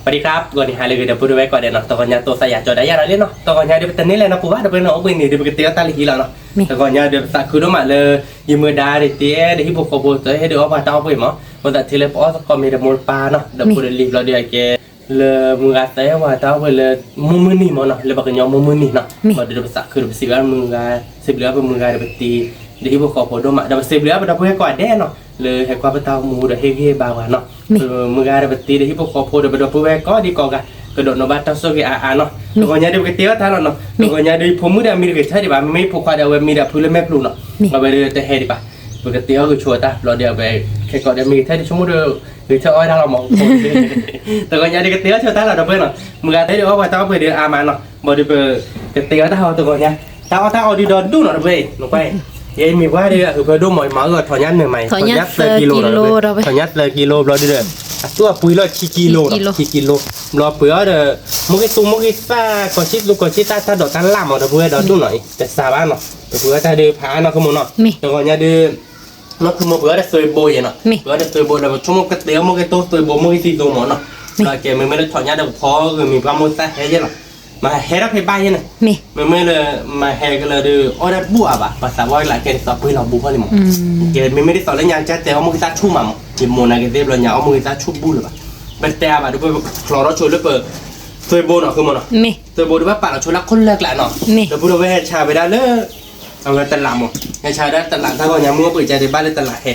สวัสดีครับ ဂီၤနံၤဟါလၢအဂ့ၤ ဒီပုၢ်ဝဲၢ်ကိးဂၤဒဲးနီၤ, တဂီၤညါ တိသးယၤကၠီဒၣ်ယၤလီၤလံနီၤ, တဂီၤညါဒီး ပတန့ၢ်လၢၤနီတပူၤဘၣ် ဒီပုၢ်ဝဲၢ်နီၤ, အိၣ်ဘှံးနံၤဒီး ပကတဲအီၣ်တၢ်လၢဟံၣ်လီၤနီၤ, တဂီၤညါဒီး ပသးခုဒိၣ်မးလၢ ယမုၢ်ဒါဒီး တ့ဒီးဟံၣ်ဖိဃီဖိ သဟ့ၣ်ဒုးအီၣ်ပှၤတၢ်အီၣ်ပှ့ၤမး, အဃိသတးလၢ ပအီၣ်သကိးမ့ၤဒီးမိၢ်ပၢ်နီၤ, ဒီးဖိဒီးလံၤဘျီဒီး အကဲ လၢမုၢ်ဂၤသဟ့ၣ်ပှၤတၢ်အီၣ်ပှ့ၤလၢ မုၢ်မုၢ်နံၤမးနီၤ, လၢပှၤကညီမုၢ်မုၢ်နံၤနီၤ, ဘၣ်ဒီး ပသးခုဒီး ပစံးဘျုးမုၢ်ဂၤ, စံးဘျုးအီၣ်ပမုၢ်ဂၤဒီးပတံၤ ဒီးဟံၣ်ဖိဃီဖိဒိၣ်မး, ဒီးပစံးဘျုးအီၣ်ပဒီပုၢ်ဝဲၢ်ကိးဂၤဒဲးနီၤ, လၢဟဲကွၢ်ပတၢ်အိၣ်မူဒီး ဟ့ၣ်ဂံၢ်ဟ့ၣ်ဘါပှၤနီၤ, မုၢ်ဂၤဒီးပတံၤဒီးဟံၣ်ဖိဃီဖိဒီး ပဒီပုၢ်ဝဲၢ်ကိးဒံကိးဂၤ ကဒိးန့ၢ်ဘၣ်တၢ်ဆိၣ်ဂ့ၤအါအါနီၤ, တဂီၤညါဒီး ပကတဲအီၣ်တၢ်လီၤနီၤ, တဂီၤညါဒီး ဖိမုၣ်ဒီးအမံၤတဂ့ၤဆၢဒံးဘၣ်, မ့မ့ၢ်ဖိခွါဒီးအဝဲမံဒီးအဖုလၢမဲာ်ဖျိနီၤ, အဝဲဒီးတဟဲဒံးဘၣ်, ပကတဲအီၣ်ဂဲၤဆိတၢ် ဘျီဒီးအဝဲ ခဲကိးဒီးမံဂဲၤဆၢဒံး ဆိကမိၣ်ဒီး ဂဲၤဆၢအီၣ်ဝဲဒၣ်လီၤမး, တဂီၤညါဒီး ကတဲအီၣ်ဆိတၢ်လီၤ ဒီပုၢ်ဝဲၢ်နီၤ, မုၢ်ဂၤသဟ့ၣ်ဒုးအီၣ်ပှၤတၢ်အီၣ်ပှ့ၤဒီးအါမးနီၤ, ဘၣ်ဒီးပ ကတဲအီၣ်တၢ်ဟီတဂီၤညါ, တၢ်အီၣ်တၢ်အီဒုးဒီဒူၣ်နီၤ ဒီပုၢ်ဝဲၢ်, နကွၢ်, ယဲမံၤပှၢ်ဒီး အဟုးဖၢဒိၣ်မး ယမၤအီၣ်ဂီၤထီၣ်ညၣ်နၢၤမး, ထီၣ်ညၣ်သၢကံလိနီၤ, ထီၣ်ညၣ်သၢကံလိဘျီဒီး အသူၣ်အပှ့ၤလီၤခံကံလိနီၤ, ခံကံလိ, ဘျီပှ့ၤအီၣ်ဒီး မိၢ်ဂ့ၤသူမိၢ်ဂ့ၤသၣ် ကီၢ်ဆံသူကီၢ်ဆံသၣ် တၢ်ဒိးတၢ်လၣ်မး ဒီပုၢ်ဝဲၢ်ဒီဒူၣ်နီၤအံၤ တစးဘၣ်နီၤ, ပပှ့ၤအီၣ်တၢ်ဒီးဖးအါနီၢ်ခိမိၢ်နီၤ, တဂီၤညါဒီး နီၢ်ခိမိၢ်ပှ့ၤအီၣ်ဒီးသွဲဘိယဲနီၤ, ပှ့ၤအီၣ်ဒီးသွဲဘိလၢပဆိကမိၣ်ကတဲအီၣ်မိၢ်ဂ့ၤသူသွဲဘိ မိၢ်ဂ့ၤသံသိမးနီၤ, ဒီးကဲမ့မ့ၢ်လၢထီၣ်ညၣ်ဒီးပဖီဂ့ၤမံၤပှၢ်မိၢ်သၣ်ဟဲယဲလီၤ, မၤဟဲထီၣ်ဖဲဘၣ်ယဲန့ၣ်, မ့မ့ၢ်လၢ မၤဟဲကလၢာ်ဒီး အီၣ်ဒၣ်တဘူၣ်အါဘၣ် ပှၤသးပှၢ်ကလၢ်ကဲဒ်သိးပှ့ၤလီၤဘူးဖီလံမး, ကဲမ့မ့ၢ်ဒ်သိးလၢညါကတဲအီၣ်မိၢ်ဂ့ၤသၣ်ဆူၣ်မးမး, ယမိၢ်နာ်က့သ့ၣ်ဘျီညါအီၣ်မိၢ်ဂ့ၤသၣ်ဆူၣ်ဘူးလၢၤဘၣ်, ပတဲအါဘၣ်ဒီး ပချီထီၣ်ဆိလၢပ သွဲဘိနီၤ ခိမိၢ်နီၤ, သွဲဘိဒီးဘၣ်ပာ်လီၤဆိလၢခိၣ်လၢ်ကျးနီၤ, ဒီပုၢ်ဒီဝဲၢ်ဟဲဆါဝဲဒၣ်လၢ အဝဲတလးမး, ဟဲဆါဝဲဒၣ်တလး တၢ်ဂီၤညါမုၢ်အိၣ်ပှဲၤကဲဒီး ဘၣ်လၢတလးဟဲ,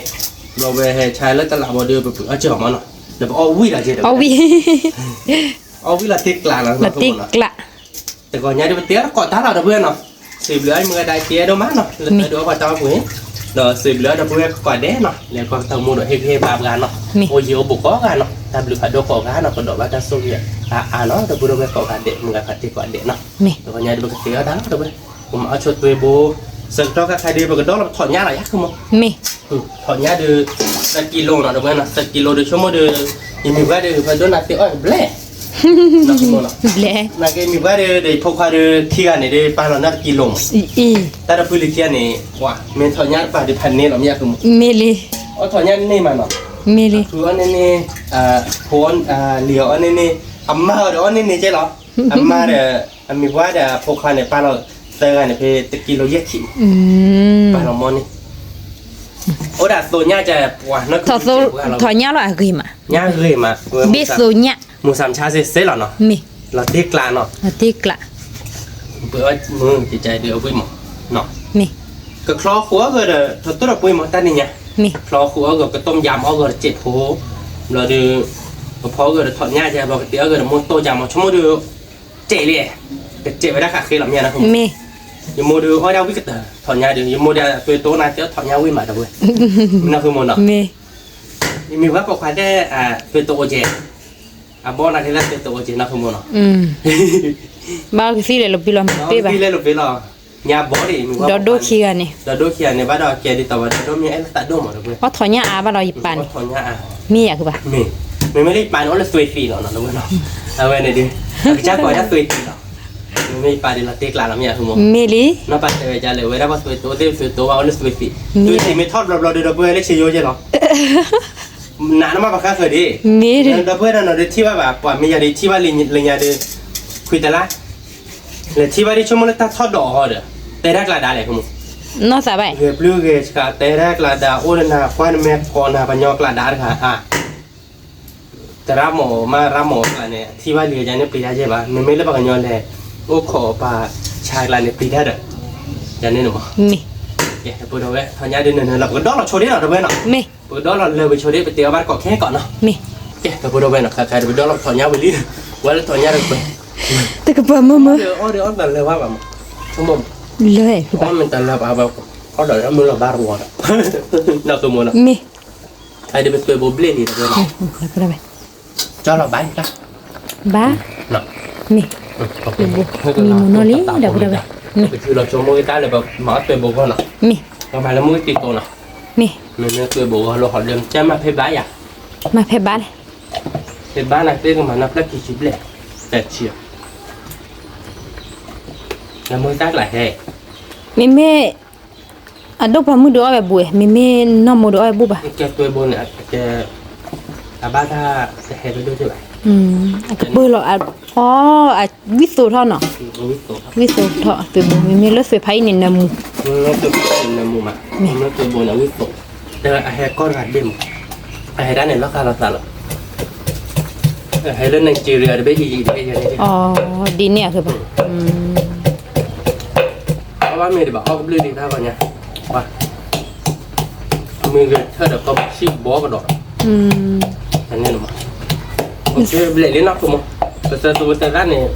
ဘျီဝဲဟဲဆါလၢတလးဘီဒီး ပပှ့ၤအီၣ်စၢၤအီၤမးနီၤ, ဒီးပအီၣ်ဝံၣ်လီၤကဲဒီး အီၣ်ဝံၣ်လီၤတ့ၢ်ကျးလီၤ, တ့ၢ်ကျး, တဂီၤညါဒီး ပတဲအီၣ်တကိးတၢ်လီၤ ဒီပုၢ်ဝဲၢ်နီၤ, စံးဘျုးအီၣ်မုၢ်ဂၤဒဲးကဲဒိၣ်မးနီၤ လၢတၢ်ဒုးအီၣ်ပှၤတၢ်အီၣ်ပှ့ၤ, ဒီးစံးဘျုးအီၣ်ဒီပုၢ်ဝဲၢ်ကိးဂၤဒဲးနီၤ လၢကွၢ်တၢ်အိၣ်မူဒီးဟ့ၣ်ဂံၢ်ဟ့ၣ်ဘါပှၤနီၤ, အိၣ်ယံၤအိၣ်ဘူးကိးဂၤနီၤ တၢ်ဘျုးဖးဒိၣ်ကိးဂၤနီၤ ကဒိးဘၣ်တၢ်ဆိၣ်ဂ့ၤအါအါနီၤ ဒီပုၢ်ဒီဝဲၢ်ကိးဂၤဒဲး မုၢ်ဂၤဖးတ့ၢ်ကိးဂၤဒဲးနီၤ, တဂီၤညါဒီး ပကတဲအီၣ်တၢ်လီၤ ဒီပုၢ်ဝဲၢ်, ပမၤအီၣ်ဆိသွဲဘိ, ဆၢကတီၢ်ခါခါဒီး ပကဒီလီၤပထီၣ်ညၣ်လီၤယါ ခိမိၢ် ထီၣ်ညၣ်ဒီး သၢကံလိနီၤ ဒီပုၢ်ဝဲၢ်နီၤ, သၢကံလိဒီး ဆိကမိၣ်ဒီး ယမံၤပှၢ်ဒီး ဖဲဒိၣ်နၤသ့အီၣ်ကဘျဲၣ်, ဘျဲၣ်, နာ်က့မံၤပှၢ်ဒီး ဒီးယဖိခွါဒီး ခံဂၤန့ၣ်ဒီး ပာ်လီၤနီတကံလိမး, တၢ်ဒီးဖုလံၤခံဂၤန့ၣ် ပှၤ မ့ၢ်ထီၣ်ညၣ်တပၤဒီး ဖးန့ၢ်လီၤမ့ၢ်ယါ မ့ၢ်လံ, အီၣ်ထီၣ်ညၣ်န့ၢ်မးနီၤ, မ့ၢ်လံ, အဖုအီၣ်န့ၢ်န့ၢ်, ဖိ လံၤအီၣ်န့ၢ်န့ၢ်, အမါအီၤဒီးအီၣ်န့ၢ်န့ၢ်ကဲလီၤ, အမါဒီး အမံၤပှၢ်ဒီးအဖိခွါန့ၣ် ပာ်လီၤသၢဂၤန့ၣ် ဖဲတကံလိယဲၢ်ခံ, ပာ်လီၤမ့ၢ်န့ၣ် အိၣ်ဒၣ်သိညၣ်ကပှၤနီၢ်ကထီၣ်ညၣ်လီၤအဂ့ၤမး, ညၣ်ဂ့ၤမး, ဘ့ၣ်သိညၣ်, မူၤစၢ်မဆါစ့စ့လီၤနီၤ, လီၤတ့ၢ်ကျးနီၤ, လီၤတ့ၢ်ကျး, ပမုၢ်ကကဲဒီးအဝံၣ်မး, ကချီဃုာ်အီၣ်ဂီၤဒီး ထီၣ်တိၢ်ဒီးပှ့ၤမးတၢ်နံၤညါ, ကချီဃုာ်အီၣ်ဂီၤ ကတိၢ်ယါမးအီၣ်ဂီၤတစဲးဖိ, ဘျီဒီး ပဖီအီၣ်ဂီၤဒီးထီၣ်ညၣ်ကဲ ဘျီကတဲအီၣ်ဂီၤဒီးမိၢ်တိၢ်ယါမး ဆိကမိၣ်ဒီး စဲးလံ, ကစဲးဝဲဒၣ်ဃးဃ့လီၤမ့ၢ်ယါနီၢ်ခိမး, ယမိၢ်ဒီးအီၣ်ဒၣ်ဝံၣ်ကတၢၢ် ထီၣ်ညၣ်ဒီး ယမိၢ်ဒီးသွဲတိၢ်နၤသ့အီၣ်ထီၣ်ညၣ်ဝံၣ်မးဒီးဝဲ, နီၢ်ခိမးနီၤ, ယမံၤပှၢ်ပိာ်ခွါတဲ သွဲတိၢ်အိၣ်ကဲ, အဘီနၤက့လၢသွဲတိၢ်အိၣ်ကဲနီၢ်ခိမးနီၤ, ဘၣ်ကသံၣ်လဲၤလိာ်ပ့ၤလီၤမ့ၢ်ပ့ၢ်ဘၣ်, သံၣ်လဲၤလိာ်ပ့ၤလီၤ, ညါဘီဒံး ဒီးဒိၣ်ခံဂၤန့ၣ်, ဒီးဒိၣ်ခံဂၤန့ၣ် ဘၣ်ဒီးကဲဒ်သိးဝဲ ဒီးဒိၣ်မ့ၢ်အဲၣ်လၢသးဒိၣ်မးဒီးဝဲ, အီၣ်ထီၣ်ညၣ်အါဘၣ်ဒီးယပာ်န့ၣ်, မ့ၢ်ယါကဘၣ်, မ့မ့ၢ်လၢယပာ်န့ၣ် အိၣ်လၢသွဲသံးလီၤနီၤ ဒီးဝဲနီၤ, အဝဲန့ၣ်ဒီး အကစၢ်ကိးဒၣ်သွဲသံးလီၤ, မ့မ့ၢ်ယပာ်ဒီးလီၤတ့ၢ်ကျးလီၤမ့ၢ်ယါခိမး, မ့ၢ်လံ, နီၢ်ပၢ်တဲဝဲဒ်လဲၣ် ဝဲဒၣ်ပှၤသွဲတိၢ်သ့ၣ် သွဲတိၢ်ဘၣ်အိၣ်လၢသွဲသံး, သွဲသံးမ့ၢ်ထီၣ်တဘျီဘျီဒီး ဒီပုၢ်ဝဲၢ်လၢဆ့ယိကဲလီၤ နးနမးပှၤဃါဃၢၤဒံး, ဒီပုၢ်ဝဲၢ်နီၤဒီးထံၣ်ဘၣ်ဘၣ် ပှၤမ့ၢ်ယၤဒီးထံၣ်ဘၣ်လၢညါဒီး ခွံတလါ, လဲၤထံၣ်ဘၣ်ဒ်ဆိကမိၣ်လၢတၢ်ထီၣ်ဒိးအီၤဒီး တဲဒၣ်ကျးဒါလဲၣ်ခိမး, နီၢ်သးဘၣ်, ဂဲၤပျုၢ်ဂဲၤဆှး တဲဒၣ်ကျးဒါ အိၣ်ဒီးနၤ ကွၢ်နမဲာ်ကိးနၤ ပှၤကညီကျးဒါတဂၤဧါ သရၣ်မုၣ်မါရၣ်မုၣ်အကျါန့ၣ် ထံၣ်ဘၣ်လံယၤန့ၣ် ပျံၤတၢ်ယဲၢ်ဘၣ်, မ့မ့ၢ်လၢပှၤကညီလဲၤ အိၣ်ခိးပှၤဆါအကျါန့ၣ် ပျံၤတၢ်ဒီး ယၤန့ၣ်န့ၣ်မး, ကဲ ဒီပုၢ်ဒီဝဲၢ် ထီၣ်ညၣ်ဒုးနၢၤနၢၤလီၤ ပကဒီလီၤဆိဒ်လီၤ ဒီပုၢ်ဝဲၢ်နီၤ, ပကဒီလီၤလၢပဆိဒ် ပတဲအီၣ်ဘၣ်တကိးခဲကိးနီၤ, ကဲ ဒီပုၢ်ဒီဝဲၢ်နီၤ ခါခါဒီးပဒီလီၤထီၣ်ညၣ်ဝံၤလံ, ဝဲလၢထီၣ်ညၣ်ဒီးပှဲၤ, တကပၤမၢမၢ, အီၣ်ဒီးအီၣ်တလၢၤဘၣ်ဘၣ်မး, ဆိကမိၣ်, လၢ, အီၣ်မ့ၢ်တလၢၤဘၣ်ဘၣ်, အီၣ်ဒီးမုၢ်လီၤဘါတဝီဒီး, နီၢ်ခိမးနီၤ, မ့ၢ် အဒုးပသွဲဘိဘျဲၣ်လံဒီး, ကၠီလီၤဘါ, ဘါ, မ့ၢ်, မံမူနီၢ်လံ ဒီပုၢ်ဒီဝဲၢ်, မ့ၢ်, ပထုးလီၤဆိမိၢ်ဂ့ၤတၢ်လၢပမၤအီၣ်သွဲဘိဂီၢ်နီၤ, မ့ၢ်, ပမၤလၢမိၢ်ဂ့ၤတံၤကိးနီၤ, မ့ၢ်, မ့ၢ်မ့ၢ်သွဲဘိဂီၢ်လီၤဟီဒီး ကၠီမၤဖဲဘါယၤ, မၤဖဲဘါလဲၣ်, ဖဲဘါနၤသ့ၣ်ကမၤနီၢ်ဖျၢၣ်ခံဆံဘျဲၣ်, တဆံ, လၢမိၢ်ဂ့ၤတၢ်ကျးဟဲ, မ့မ့ၢ် အဒိၣ်ပှၤမုၣ်ဒုးအီၣ်ဝဲဘူးဝဲ, မ့မ့ၢ်နီၢ်မိၢ်ဒုးအီၣ်ဝဲဘူးဘၣ်, ကဲသွဲဘိန့ၣ်, အဘၣ်တၢ်တဟဲဖဲဒိၣ်က့ဘၣ်, အကပၢၢ်လီၤ, အဝံၣ်သိးထီၣ်နီၤ, ဝံၣ်သိးထီၣ် သွဲးဘိ, မ့မ့ၢ်လၢသွဲးဖးအံၤန့ၣ် နၢမူ, နၢမူမး, သွဲးဘိန့ၣ်ဝံၣ်သိး, အဟဲကီၢ်တဂၤတဘ့ၣ်မး, အဟဲဒၣ်န့ၣ်လီၤဃာ်လီၤသးလီၤ, ဟဲလၢ Nigeria တဘ့ၣ် Egypt တဘ့ၣ်, ဒ်န့ၣ်အဃိဘၣ်, အီၣ်ဘၣ်မ့ၢ်တဘၣ် အီၣ်ကဘျုးဒံးတၢ်ဂီၤညါ, မုၢ်ဂဲၤထၢၣ်ဒီးကီၢ်ဆံၣ်ဘီကဒီး, န့ၣ်မး, ဘျဲၣ်လံနီၢ်ခိမး, ပသၢသဝဲသၢသၣ်န့ၣ်,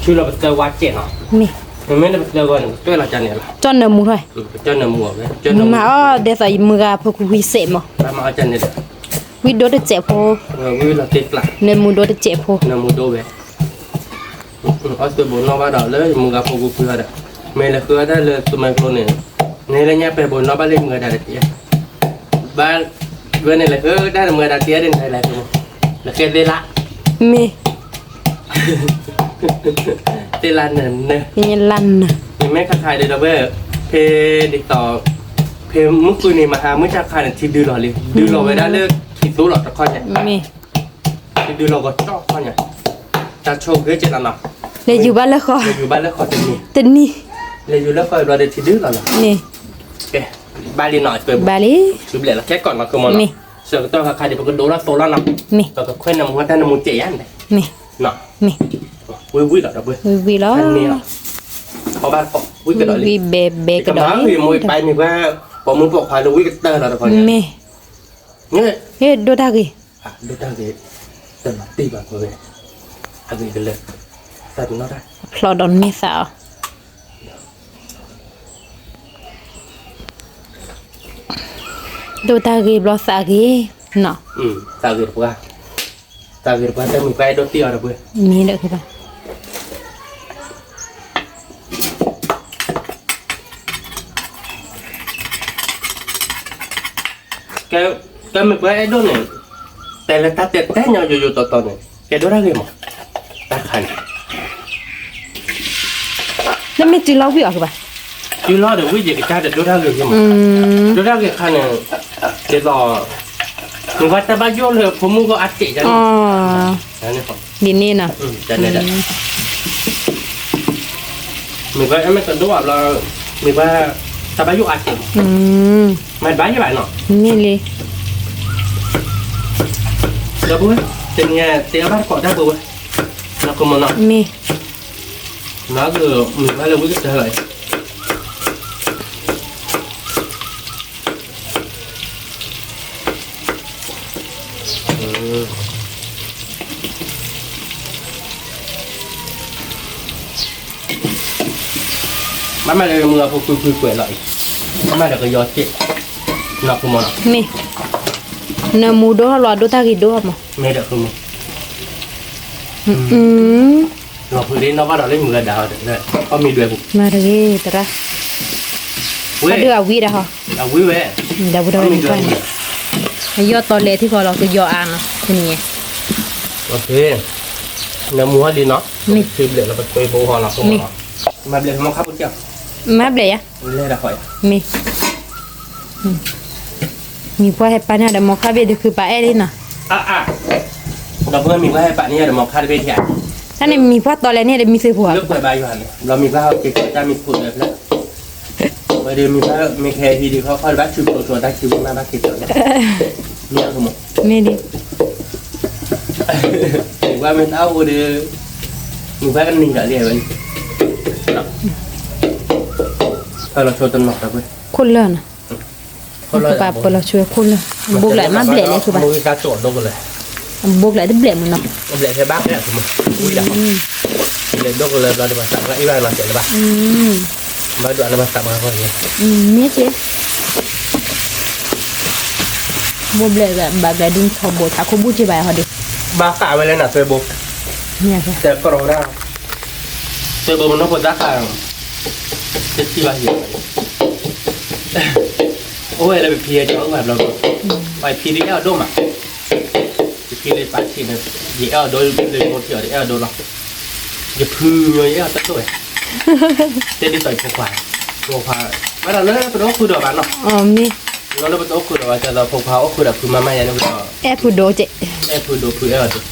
ဆူလီၤပသၢဝါစဲးနီၤ, မ့မ့ၢ်လၢပသၢဂီၤန့ၣ် ပတွဲၣ်လီၤကန့ၣ်လီၤ, ကၠီၣ်နၢမူထီၣ်, ကၠီၣ်နၢမူအီၤ, မၤအီၣ်ဒ်သိးယမုၢ်ဂၤဖိကွံာ်စဲးမး, ဝံၣ်ဒိတစဲးဖိ, နၢမူဒိတစဲးဖိ, နၢမူဒိဝဲ အီၣ်သွဲးဘိနီၣ်ဘၣ်ဒီးလၢယမုၢ်ဂၤဖိကွံာ်ဃုာ်ဒီး, မ့ၢ်လဲၤဃုအီၣ်တၢ်လၢသူမၤကျိန့ၣ်, နလဲၤညါပဲာ်ဘိနီၣ်ဘၣ်လၢယမုၢ်ဂၤဒၣ်တက့ၢ်, ဘၣ်, ဝဲန့ၣ်လဲၤဃုတၢ်လၢမုၢ်ဂၤဒၣ်တက့ၢ်ဒ်န့ၣ်လဲၤ, လဲၤဃဲသ့လါ, မ့ၢ်, သ့လါနၢၤ, မ့ၢ်ခါခါဒ်ဒီးဝဲ, ဖဲဒ်သိး, ဖဲမုၢ်ဃုနံၤမဟါမုၢ်ဆါခါန့ၣ် ထံဒုလီၤလံ, ဒုလီၤဝဲဒၣ်လၢခံသိလီၤတခီညါ, မ့ၢ် ထံဒုလီၤဂီၤကၠီၣ်ခီညါ, တၢ်ဆိၣ်ဂ့ၤကဲလီၤနီၤ, လဲၤယူၤဘၣ်လၢဃီ, လဲၤယူၤဘၣ်လၢဃီတနံၤ, တနံၤ, လဲၤယူၤလၢဃီဘျီဒီးထံဒုလီၤလီၤ, န့ၣ်, ကဲ, ဘၣ်လံနီၤ, ဘၣ်လံ, ဘျဲၣ်လီၤခဲကိာ်နီၤ ကမီၤနီၤ, မ့ၢ်, ဆၢကတီၢ်ခါခါဒ်ပကဒိလီၤသိလီၤနီၤ, ပကခွဲးနၢမူတၢ်နၢမူစဲးယါန့ၣ်, မ့ၢ်, မ့ၢ်, ဝံၤဝံၤလီၤဒီးပှဲၤ, ဝံၤဝံၤလီၤ, ဝံၤဝံၤဘဲဘဲကဒီး, မ့ၢ်ပှၤမုၢ်ပိာ်ခွါလၢ ဝံၣ်ကတၢၢ်လီၤတခီညါ, မ့ၢ်, ဒိၣ်တၢ်ဂ့ၤ, ဒိၣ်တၢ်ဂ့ၤ, တမၤတံၢ်ဘၣ်ကွဲဝဲ, အဂ့ၤကလၢာ်, သးပ့ၤနီၣ်တၢ်, ဖျီဒီးမ့ၢ်သးအီၤ, ဒိၣ်တၢ်ဂ့ၤဘျီသးဂ့ၤ, နီၤ, သးဂ့ၤတပှၢ်, သးဂ့ၤတပှၢ် တၢ်မုၢ်ပှၢ်အဲၣ်ဒိးတံၢ်အီၤတပှဲၤ, မ့ၢ်ဒီးကဘၣ် ကဲ, ကဲမ့ၢ်ပှၤအဲၣ်ဒိးန့ၣ်, တဲလၢတၢ်တဲတဲညီယိယိတီတီန့ၣ် ကဲဒိၣ်တၢ်ဂ့ၤမး, တၢ်ခါန့ၣ်, လၢမ့ၢ်တုၤလီၤဝံၣ်အီၤကဘၣ်, တုၤလီၤဒီးဝံၣ်ယကစၢ်ဒီးဒိၣ်တၢ်ဂ့ၤမး, ဒိၣ်တၢ်ဂ့ၤခါန့ၣ်, ဒ်သိး, မ့ၢ်ပှၤတၢ်ဘၣ်ယိၣ်လၢဖိမုၣ်ဂီၢ်အါတ့ၢ်န့ၣ်, ဒ်န့ၣ်နီၤ မ့ၢ်ပှၤအဲၣ်မ့ၢ်ကဒိၣ်ဘၣ်ဘျီ, မ့ၢ်ပှၤ, တၢ်ဘၣ်ယိၣ်အါတ့ၢ်, မ့ၢ်တဘၣ်ယိၣ်ဘၣ်နီၤ, မ့ၢ်လံ, ဒီပုၢ်ဝဲၢ်, တနံၤအံၤတဲအီၣ်ဘၣ်တကိးတၢ်ပုၢ်ဝဲၢ်, နီၢ်ကမီၤနီၤ, မ့ၢ်, မ့ၢ်ပှၤလၢဝံၣ်ကတၢၢ်လီၤအံၤ ဘၣ်မၤဒီးမုၢ်အဖိကွံာ်ကွံာ်ကွဲးလီၤအံၤ, ဘၣ်မၤဒီးကယီစ့ၢ်, နီၢ်ကမီၤနီၤ, မ့ၢ်, နၢမူဒိၣ်ထီၣ်လီၤအဒိၣ်တၢ်ဂ့ၤဒိၣ်ထီၣ်မး, မ့ၢ်ဒီးကမီၤ လီၤဖုးဒ်နီၢ်ဘၣ်ဒီးလၢမုၢ်ဂၤဒၣ်, အီၣ်မ့ၤဒွဲၣ်ပူၤ, မၤတဂ့ၤသရၣ်, ဝဲဒုးအဝံၣ်ဒၣ်ဟီ, အဝံၣ်ဝဲ, ဒီပုၢ်ဒီဝဲၢ်န့ၣ်, အယီၢ်တီလဲၤထံဃီလီၤ ကယီအါနီၤ တနံၤညါ, နၢမူဟီလံနီၤ, မ့ၢ်, ထံဘျဲၣ်လီၤပသွဲဘိဟီလီၤ, မ့ၢ်, မၤဘျဲၣ်မီခါပူၤကၢ်, မၤဘျဲၣ်ယါ, လဲၤဒၣ်ဃီယါ, မ့ၢ် မံၤပှၢ်ဟဲပာ်န့ၢ်ဒီးမီခါဘ့ၣ်ဒုးခုပာ်အဲၣ်လံနီၤ, အါအါ, ဒီပုၢ်ဝဲၢ်မံၤပှၢ်ဟဲပာ်န့ၢ်ဒီးမီခါတဘ့ၣ်ထံၣ်ဧါ, တၢ်န့ၣ်မံၤပှၢ်တီလဲၤန့ၢ်ဒီးမံၤသ့ၣ်ပူၤဧါ, လၢကွဲးဘၣ်ယွၤန့ၣ် ဘျီမံၤပှၢ်ဟဲက့ၤကီၢ်တၢ်မံၤဖိးဒီးဖျၢၣ်, ဝဲဒီးမံၤပှၢ်မ့ၢ်ကဟဲဟံးဒံးခီခီဒီးဘၣ်ထုးကျိၤကျိၤတၢ်ထုးမ့ၢ်ဘၣ်က့ၤကီၢ်န့ၣ်, မ့ၢ်အကမီၤ, မ့ၢ်ဒ် မံၤပှၢ်မ့ၢ်တၢ်အိၣ်ဒီး, မံၤပှၢ်ကနံၤဒီးလံဝဲ, ဖဲလီၤဆိတနီၤတၢ်ကွဲး, ခိၣ်လၢာ်နီၤ, ပပာ်ပလီၤဆိဝဲခိၣ်လၢာ်, ဘိကလဲၤမ့ၢ်ဘျဲၣ်လၢၤဘၣ်, ဘိကလဲၤတဘျဲၣ်မးနီၤ, ဘျဲၣ်ဖဲဘၣ်ကဲ, ဘျဲၣ်ဒိၣ်ကလဲၤဘျီဒီး ဘၣ်သးလၢအံၤဘၣ်လီၤစဲးလၢၤဘၣ်, ဘၣ်ဒွးလၢဘၣ်သးဘၣ်ဃီန့ၣ်, မ့ၢ်က့ ဘိဘျဲၣ်ဘၣ်ကလဲၤဒုးထီဘိထးခိၣ်ဘူၣ်က့ဘၣ်ဟီဒီး, ဘၣ်ဃးဝဲလၢနၤသွဲဘိ, တဲကရီဒၣ်, သွဲဘိမနီၢ်ဖိသၣ်ဃး, တထံၣ်ဘၣ်ယဲ, အိၣ်ဝဲလၢပဖံယဲၢ်ကၠီအိၣ်ဘၣ်ဘျီဘျီ, ပှၤဖံဒုးအဲၣ်အီၤဒိၣ်မး, ပဖံလၢပၢ်ဆံးန့ၣ်, ယအဲၣ်အီၤဒိၣ်လၢယမိၢ်ထံၣ်အီၤဒီးအဲၣ်အီၤဒိၣ်လီၤ, ယဖုမီၤယအဲၣ်အီၤတဒိၣ်ဝဲ, တဲဒ်သိးယဖိခွါ, ဖိခွါ, ဘၣ်ဒီးလၢပတအိၣ်ဃုာ်ဒီးဘၣ်နီၤ, မ့ၢ်, လၢပတအိၣ်ဃုာ်ဒီးဘၣ် ကဲသိးဖိခွါအိၣ်ဃုာ်ဒီးဖုမၤမၤယဲန့ၣ်ဒီး, အဲၣ်ဖုဒိၣ်ကဲ, အဲၣ်ဖုဒိၣ်ဖုအဲၣ်အီၤဒိၣ်,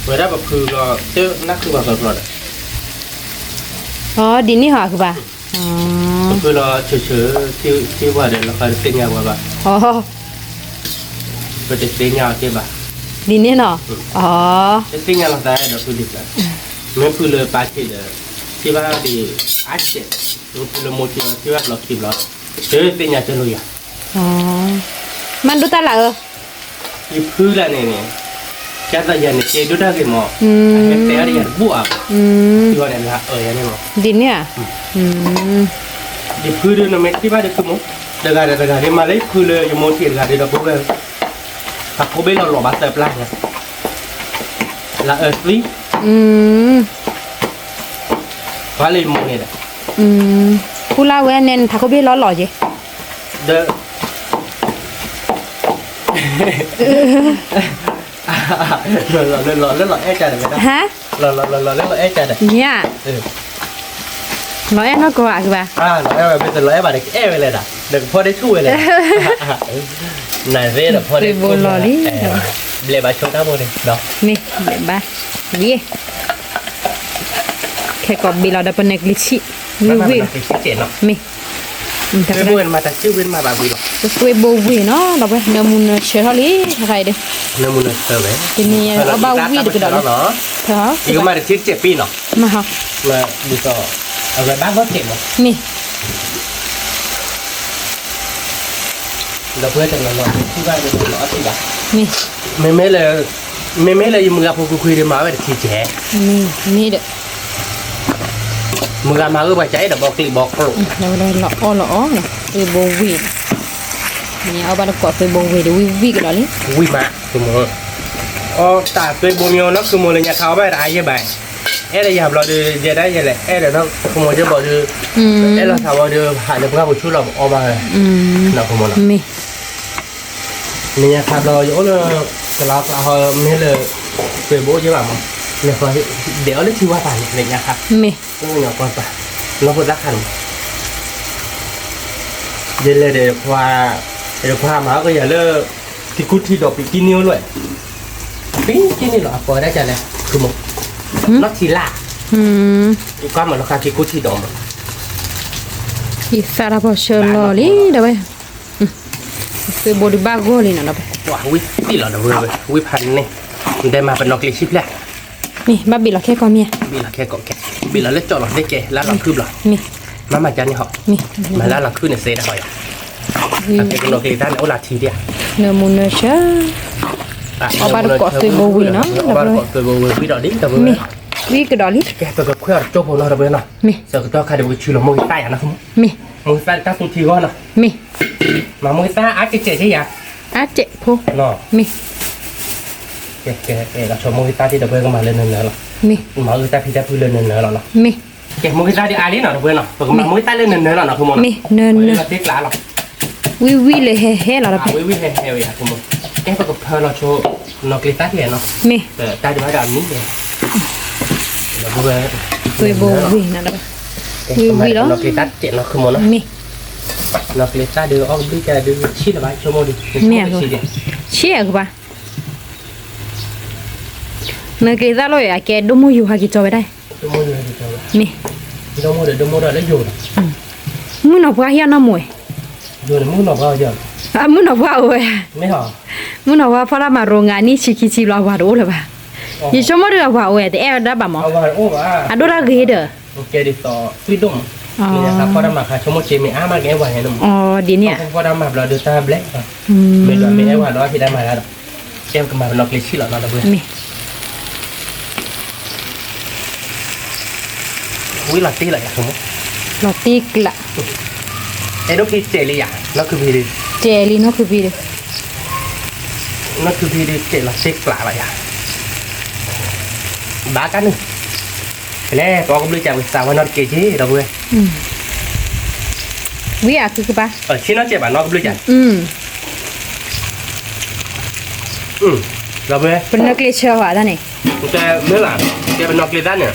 ဝဲဒၣ်ပဖုလီၤ, တနၢ်ခုဘၣ်ပဖုလီၤဒီး, အီ ဒ်န့ၣ်ဟီအကဘၣ်, ပဖုလီၤဆၢဆၢ, ထံၣ်ပှၤဒီး လီၤဃးတသ့ၣ်ညါပှၤဘၣ်, အီ ပတသ့ၣ်ညါအီၤသ့ဘၣ်, ဒ်န့ၣ်နီၤ, အီ တသ့ၣ်ညါလီၤသးဒီးဖုဒံး, မ့ၢ်ဖုလၢပာ်ဆံးဒီး, ထံၣ်ဘၣ်ဒီးအါစဲး, မ့ၢ်ဖုလၢမိၢ်ထံလီၤ ထံၣ်ဘၣ်ဘျီခံဘျီ, တသ့ၣ်ညါတလိာ်ယၤ မၤဒိတၢ်လၢအၢ, ယဖုလၢန့ၣ်န့ၣ်, ကၢ်သးယၤန့ၣ် ကဲဒိၣ်တၢ်ဂ့ၤမး, အဟဲတဲအါဒီးယၤတဘူၣ်အါ, ယဂီၢ်န့ၣ်လၢအၢယၤန့ၣ်မး, ဒ်န့ၣ်ဧါ, ယဖုဒုးနမ့ၢ်ထံၣ်ဘၣ်ဒီးဖုမး, တဂၤဒီးတဂၤဒ်မၤလၢဖုလၢယမိၢ်ထံတဂၤဒီး ဒီပုၢ်ဝဲၢ်, ဖးခိၣ်ဘ့ၣ်လီၤလီၤဘၣ်သၢပျၢ်ညါ, လၢအၢသံ ပှၤလၢယမိၢ်န့ၣ်ဒီး, ပူလၢဝဲန့ၣ် နဖးခိၣ်ဘ့ၣ်လီၤလီၤက့ၤ, ဒီး လီၤလၢလီၤလၢလီၤအဲၣ်ကဒီးဝဲဒၣ်, ဟါ, လီၤလီၤလီၤလီၤလၢလီၤအဲၣ်ကဒီး, မ့ၢ်ဧါ, လီၤအဲၣ်နီၢ်ကီၢ်ဧါကဘၣ်, လီၤအဲၣ်ဝဲ မ့ၢ်တလီၤအဲၣ်ဘၣ်ဒီး ကအဲၣ်ဝဲလဲၣ်ဒၣ်, ဒီးကဖီဒ့ဆူၣ်ဝဲလဲၣ်, နသ့ဒီးဖီဒ့ဆူၣ်လီၤလံ, ဘျဲးဘၣ်ဆိတၢ်ဖိန့ၣ်, မ့ၢ်ဘျဲးဘၣ်, ယ့ၢ် ခဲကိးဘ့ၣ်လီၤဒီးပနၢၤကျံဆံၣ်, ဝံၣ်ဝံၣ်, မ့ၢ်, သွ့ဘိဝ့ၢ်နီၤ ဒီးပှဲၤ နၢမူနၢဆၢထီၣ်လံ, တနံၤညါ အီၣ်ဘၣ်ဝံၣ်တကဒီးလံ, ယကမၤတထံတစဲးပံနီၤ, မ့ၢ်, ဒီးပှဲၤတနီၤနီၤ မ့ၢ်, မ့မ့ၢ်လၢယမုၢ်ဂၤဖိခွံခွံဒီးမၤဝဲတထံစဲး, မ့ၢ်ဒီး မုၢ်ဂၤမၤဂ့ၢ်ပှၤကအဲၣ်ဒီးဘီကျံးဘီကျိး, လီၤအီၣ်လီၤအီ, သွ့ဘိဝ့ၢ်, နအီၣ်ဘၣ်တကိးသွ့ဘိဝ့ၢ်ဒီးဝံၣ်ဝံၣ်ကဒီးလံ, ဝံၣ်မး, အီၣ်တၢ်သွ့ဘိမ့ၢ်နီၢ်ခမီလၢညါခါအီၣ်ဘၣ်တအါယဲၢ်ဘၣ်, အဲၣ်ဒိးယၤဘျီဒီး ယဲဒၣ်ယဲလဲၣ် အဲၣ်ဒိးနီၢ်ခမီယဲၢ်ဘျီဒီး, အဲၣ်လီၤသးဝဲဒီး ဟးလၢပှၢ်ပူၤဆူၣ်လီၤပအီၣ်ဘၣ်ဝဲ, နီၢ်ခမီနီၤ, မ့ၢ် လၢညါခါဘျီ ယအိၣ်လၢ ကလီကျါဟီ မ့ၢ်လၢ သွ့ဘိယဲၢ်ဘၣ်မး, ဒဲးအီၣ်လၢထံဝါပၤန့ၣ် လၢညါခါ, မ့ၢ်, လီၢ်ဖိသၣ်ခါန့ၣ်, ယလဲၤဒီးခွါ, ဒီးခွါမၤအီၣ်ကယၤလၢ ထံကူထံဒိးပံၤကံန့ၣ်အိၣ်လီၤ, ပံၤကံန့ၣ်လီၤ အပီဒၣ်ကလဲၣ်, လီၢ်ထံလာ်, ယကွၢ်မၤလီၤခါထံကူထံဒိးမး, ယသးတၢ်ဖီဆၢလီၤလံ ဒီးဝဲ သွ့ဘိဒုးဘၣ်ဂီၢ်လံနီၤဒီး, ဝံၣ်သံလီၤဒီးဝဲ, ဝံၣ်ဖးန့ၣ်, ဒဲးမၤပနီၢ်ကျံဆံၣ်ဖျၢၣ်, မ့ၢ်ဘၣ်ဘ့ၣ်လီၤခဲကိးမ့ၢ်ဧါ, ဘ့ၣ်လီၤခဲကိးကဲ, ဘ့ၣ်လီၤလၢကၠီလီၤသ့ကဲ လၢလီၤခုဘျီ, မ့ၢ်, မၤမၤကန့ၣ်ဟီ, မ့ၢ်, မၤလၢလီၤခုန့ၣ်သ့ဒၣ်ဟီယၤ, ပနီၢ်ကျံသၣ်န့ၣ် အိၣ်လၢထံဒၣ်, နၢမူနၢဆၢ, အီၣ်ဘၣ်တကိးသွ့ဘိဝ့ၢ်နီၤ, အီၣ်ဘၣ်တကိးသွ့ဘိဝ့ၢ်ဝံၣ်ဒီးဒ်ဒီးဝဲ, မ့ၢ်, ဝံၣ်ကဒီးလံ, ကဲပကခွဲးအီၤတကၠိဖိနီၤဒီးဝဲနီၤ, မ့ၢ်, ဆၢကတီၢ်ခါဒီးပကဆူလီၤမိၢ်ဂ့ၤသၣ်ယၤနီၤ, မ့ၢ်, မိၢ်ဂ့ၤသၣ်တၢ်သူထံဂီၢ်နီၤ, မ့ၢ် မၤမိၢ်ဂ့ၤသၣ်အါကဲးကဲးက့ယၤ, အါကဲးဖိ, မ့ၢ်, ကဲကဲကဲ လီၤဆီမိၢ်ဂ့ၤသၣ်ဒ်ဒီးပှဲၤကမၤလၢနၢၤနၢၤလီၤ, မ့ၢ်, မၤဂ့ၤသၣ်ဖံးတၢ်ဖုလၢနၢၤနၢၤလီၤနီၤ, မ့ၢ်, ကဲမိၢ်ဂ့ၤသၣ်ဒ်အါလံနီၤဒီးပှဲၤနီၤ ပကမၤမိၢ်ဂ့ၤသၣ်လၢနၢၤနၢၤလီၤနီၤ ဖိမိၢ်နီၤ, မ့ၢ်, နၢၤနၢၤ, လၢသ့ကျးလီၤ, ဝံၣ်ဝံၣ်လၢဟဲဟဲလီၤဒီးပှဲၤ, ဝံၣ်ဝံၣ်ဟဲဟဲဝဲယၤဖိမိၢ်, ကဲပကဖၢလီၤဆိ, နီၢ်ကျံသၣ်တံၢ်နီၤ, မ့ၢ်, တၢ်ဒုးဘၣ်ဒီးအမံၤ, သွ့ဘိဝ့ၢ်နီၤဒီး, ဝံၣ်ဝံၣ်လီၤ, နီၢ်ကျံသၣ်တံၢ်နီၤဖိမိၢ်နီၤ, မ့ၢ် နီၢ်ကျံသၣ်ဒုးအီၣ်ကဘျုးကဲဒုး ဆံးလၢၤဘၣ်ဆိကမိၣ်ဒုး, မ့ၢ်, ဆံးအကဘၣ်, နီၢ်ကျံသၣ်လီၤအကဲဒိၣ်မိၢ်ယိၤဟးက့ၤကၠီဝဲဒၣ်, မ့ၢ်, မုၣ်နီၢ်ပှၢ်ဟံၣ်အနီၢ်မိၢ်, မုၣ်နီၢ်ပှၢ်အိၣ်ဝဲ, မုၣ်နီၢ်ပှၢ်ဖီၣ်တၢ်မၤရိၤငါနံၣ်ဆံခံဆံဘျီ အဝၤတအိၣ်လၢၤဘၣ်, ယဆိကမိၣ်ဒီးအဝၤအိၣ်ဝဲ တအဲၣ်ဝဲဒၣ်ဘၣ်မး, အဒိၣ်တၢ်ဂ့ၤဒီး ကဲဒ်သိးသွံၣ်ဒိၣ်မး, မ့ၢ်ယသးဖီၣ်တၢ်မၤခါဆိကမိၣ်က့မ့ၢ်အါမးကအဲၣ်ဝၤဟဲန့ၣ်မး, အီၤဒ်န့ၣ်ဧါ, ဖီၣ်တၢ်မၤဘျီဒီးတၢ်ဘျဲး, မ့ၢ်ဒီးမ့ၢ်အဲၣ်ဝၤဒီးဖံးတၢ်မၤတၢ်ဒီး, ကဲပကမၤပနီၢ်ကျံဆံးလီၤနီၤတပှဲၤ, မ့ၢ် ဝံၣ်လီၤတ့ၢ်လီၤယၤ, လီၤတ့ၢ်ကျး, အဲၣ်ဒိးဖံးစဲးလံယၤ, နီၢ်ခုဖံးဒုး, စဲးလံနီၢ်ခုဖံးဒုး, နီၢ်ခုဖံးဒုးစဲးလီၤတ့ၢ်ကျးလီၤယၤ, ဘၣ်ကါန့ၣ်, ဖဲလဲၣ် ပအီၣ်ကဘျုးကၢ်ဝံသးဝဲနီတက့ၢ်က့ဒီပုၢ်ဝဲၢ်, ဝံအီၤခုကဘၣ်, ဆ့ၣ်နီၤစဲးဘၣ်နီၢ်ကဘျုးကၢ်, ဒီပုၢ်ဝဲၢ်, ပနီၢ်ကျံဆၢဝဲဒၣ်န့ၣ်, ကဲမ့ၢ်ဘၣ်, ကဲပနီၢ်ကျံသၣ်န့ၣ်,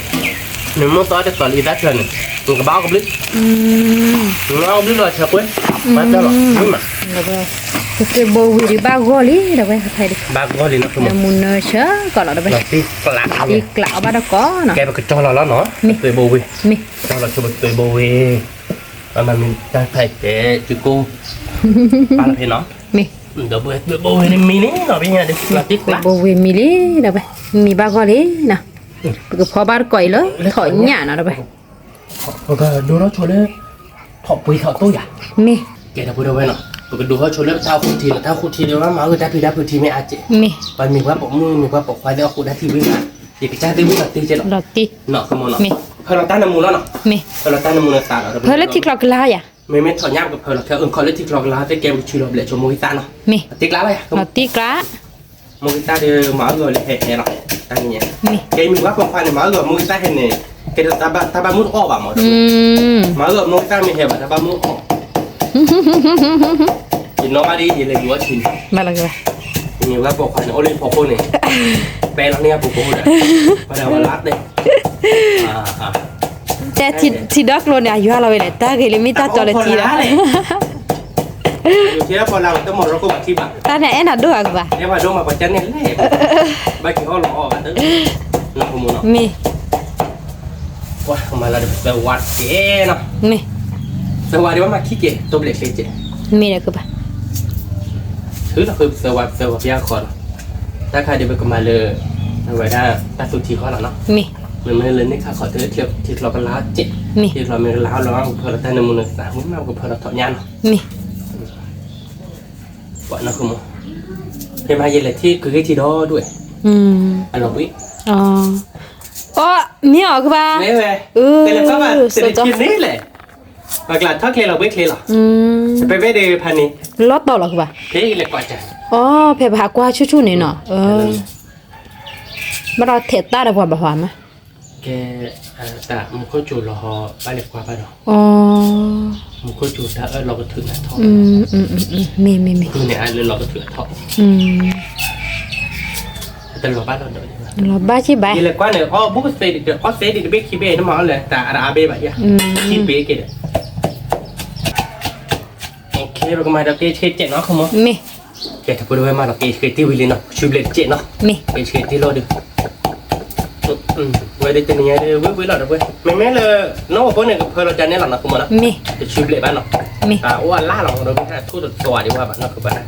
နမိၢ်သီတတီၤလၢအံသၣ်ဆၢန့ၣ်, နကဘၣ်အီၣ်ကဘျုး, နအီၣ်ကဘျုးလီၤဆၢကွ့, ဘၣ်တၢ်လီၤ, မ့ၢ်မး, ကသွ့ဘိဝံၤဒံးဘၣ်ဂီၢ်လံ ဒီပုၢ်ဝဲၢ်, ခဲအံၤဒံး ဘၣ်ဂီၢ်လံနီၤ နၢမူနၢဆၢကီးလီၤဒီးဝဲ, သံကျး သံကျးအီၣ်ဘၣ်တကိးနီၤ, ကဲပကတီၢ်လီၤလီၤနီၤ, မ့ၢ် ပသွဲဘိဝ့ၢ်, မ့ၢ် တီၢ်လီၤဆိပသွဲဘိဝ့ၢ်, မ့ၢ်တၢ်ဖဲတဲကကိး, ပၢ်လီၤဖဲနီၤ, မ့ၢ် ဒီးပသွဲဘိဝ့ၢ်န့ၣ်မံလံနီၤ ပညါဒီး သံကျး ဘိဝ့ၢ်မံလံဒီးဝဲ, မံဘၣ်ဂီၢ်လံနီၤ, ပကဖီဘၣ်တကိးအံၤလၢထီၣ်ညၣ်နီၤဒီးဝဲ ပကဒိထီၣ်ဆိလၢ ထီၣ်ပှ့ၤထီၣ်တိၢ်ယၤ, မ့ၢ် ကဲဒီပုၢ်ဒီဝဲၢ်နီၤ, ပကဒိထီၣ်ဆိလၢပတၢ်အိၣ်ခိၣ်ထံးနီၤ, တၢ်အိၣ်ခိၣ်ထံးဒီး မၤအီၣ်ဂ့ၤတၢ်ဖံးတၢ်ဖုးထံးမ့ၢ်အါကဲး, မ့ၢ် ပှၤမ့ၢ်ပှၤပိာ်မုၣ် မ့ၢ်ပှၤပိာ်ခွါသ့ၣ်အဃိတၢ်ထံၣ်ဝံၤမး, ယကစၢ်သ့ၣ်ဝံၤလီၤတ့ကဲးလီၤ, နီၤ ကမီၤနီၤ, မ့ၢ် ဖၢလီၤတၢ်နၢမူလီၤနီၤ, မ့ၢ် ဖၢလီၤတၢ်နၢမူနသးဒီး ဖၢလၢထံချီကလါယၤ, မ့မ့ၢ်ထီၣ်ညၣ်ပကဖၢလီၤခဲအၢၣ်ခီလၢထံချီကလါသ့ၣ်ကဲပကဆူလီၤဘျဲၣ်ဆိမိၢ်ဂံၢ်သၣ်နီၤ, မ့ၢ် တ့ကျါဘၣ်ယၤ, လီၤတ့ကျါ မိၢ်ဂံၢ်သၣ်ဒီး မၤအီၣ်ဂ့ၤအီၤလၢဟဲဟဲလီၤ, တၢ်န့ၣ်ညါ, မ့ၢ် ကဲမ့ၢ်ပှၤပိာ်ခွါန့ၣ် မၤအီၣ်ဂ့ၤအီၤမိၢ်ဂံၢ်သၣ်ဟဲန့ၣ်, ကဲဒီးတၢ်ဘၣ်မူတအီၣ်ဘၣ်မး, မ့ၢ် မၤအီၣ်ဂ့ၤအီၤမိၢ်ဂံၢ်သၣ်မ့ၢ်ဟဲဘၣ် တၢ်ဘၣ်မူအီၣ်, ယနီၣ်ဘၣ်ဒ်ယလဲၤဒုးအီၣ်ထံန့ၣ်, ဘၣ်လီၤက့ၤဘၣ်, မ့ၢ်ပှၤပိာ်ခွါန့ၣ် အိၣ်လၢဖီခိၣ်န့ၣ်, ပဲလီၤန့ၢ်အပူၤကဟိၣ်ဒီး, ပှၤဒၣ်ဝဲလၢတဲ တဲထံဒီကျိန့ၣ် အယွၤလီၤဝဲလဲၣ်, တၢ်ဂ့ၤလၢမ့ၢ်တၢ်တီလၢထံဒီး, တၢ်န့ၣ်အဲၣ်နၤဒိၣ်အကဘၣ်, မ့ၢ် ပှၤမၤလၢဒီးပသၢဝါတကဲးနီၤ, မ့ၢ် သၢဝါဒီးဘၣ်မၤခံကဲး တိဘျဲၣ်ချ့ကဲး, မ့ၢ်ဒီးကဘၣ်, ထုးလီၤဃုပသၢဝါပသၢဝါပျါဃီနီၤ, တၢ်ခါဒီးပကမၤလၢ အဝဲဒၣ်တၢ်သူထံဃီလီၤနီၤ, မ့ၢ် မ့မ့ၢ်လၢန့ၢ်ခါခီၣ်ထံးလၢထံချီကလါကဲး, မ့ၢ် ထံချီမ့ၢ်ကလါဟီလီၤ ကဖၢလီၤတၢ်နၢမူနသး မ့ၢ်မးကဖၢလီၤထီၣ်ညၣ်နီၤ, မ့ၢ် ပှၤနီၢ်ခိမး, ဖဲမၤယလဲၤထံၣ်ကဂ့ၢ်ထံဒီဒူၣ်ဝဲ, အလီၤဘှံး, အီ မ့ၢ်အီၤကဘၣ်, မ့ၢ်ဝဲ, တလဲၤဖးဘၣ် တလဲၤထံၣ်န့ၣ်လဲၣ်, ပှၤကျးထီၣ်ကျဲလီၤဘှံးချ့လီၤ, ဖဲဖဲဒီးဖးန့ၣ်, လီၤတီၤလီၤကဘၣ်, ဖဲအံၤလဲၤကွၢ်ကၢ, အီ ဖဲပဟးကွၢ်ဆူၣ်ဆူၣ်န့ၣ်နီၤ, ဘၣ်ဒီးထဲးတၢ်ဒီးပှၤဘၣ်ဟီမး, ကဲ, တၢ်မူခိၣ်စူၤလီၤဟီ ဘၣ်လဲၤကွၢ်ဘၣ်ဒီး, အီ မူခိၣ်စူၤတၢ်အၢၣ်လီၤကထုးနၤထီၣ်, မ့ၢ်မ့ၢ်မ့ၢ်, ဃုန့ၣ်အါလၢလီၤကထုးအထီၣ်, တလီၤဘၣ်လီၤဒီး, လီၤဘၣ်က့ဘၣ်, ယလဲၤကွၢ်န့ၣ် အီ ဘူးကသ့ဒံး အီသ့ဒံးတဘ့ၣ်ခံဘ့ၣ် နမၤအီၣ်လဲၤ တၢ်အါတအါဘ့ၣ်ဘၣ်ယါ, ခံဘ့ၣ်က့ၤဒီး ပကမၤဒီးက့ၤဆှ့ကဲးနီၤ ခိမီၤ, မ့ၢ် ကဲထီၣ်ဖိတဝဲမၤလီၤက့ၤဆှ့တ့ၢ်ဝံၤလံနီၤ ဆူဘျဲၣ်တကဲးနီၤ, မ့ၢ် က့ၤဆှ့တ့ၢ်လီၤဒီး, ဝဲဒၣ်တနံၤညါဒ်ဝံၤဝံၤလီၤဒီးပှဲၤ မ့မ့ၢ်လၢ နီၢ်ဝဲဖိန့ၣ် ကဖၢလီၤကန့ၣ်လီၤနီၤ ခိမီၤနီၤ, မ့ၢ် တဆူဘျဲၣ်ဘၣ်နီၤ, မ့ၢ် တၢ်အိၣ်အလၢ်လီၤ ဒီးမ့ၢ်ထူၣ်တသွးဒံးဝဲဘၣ်နီၤ ကဘၣ်,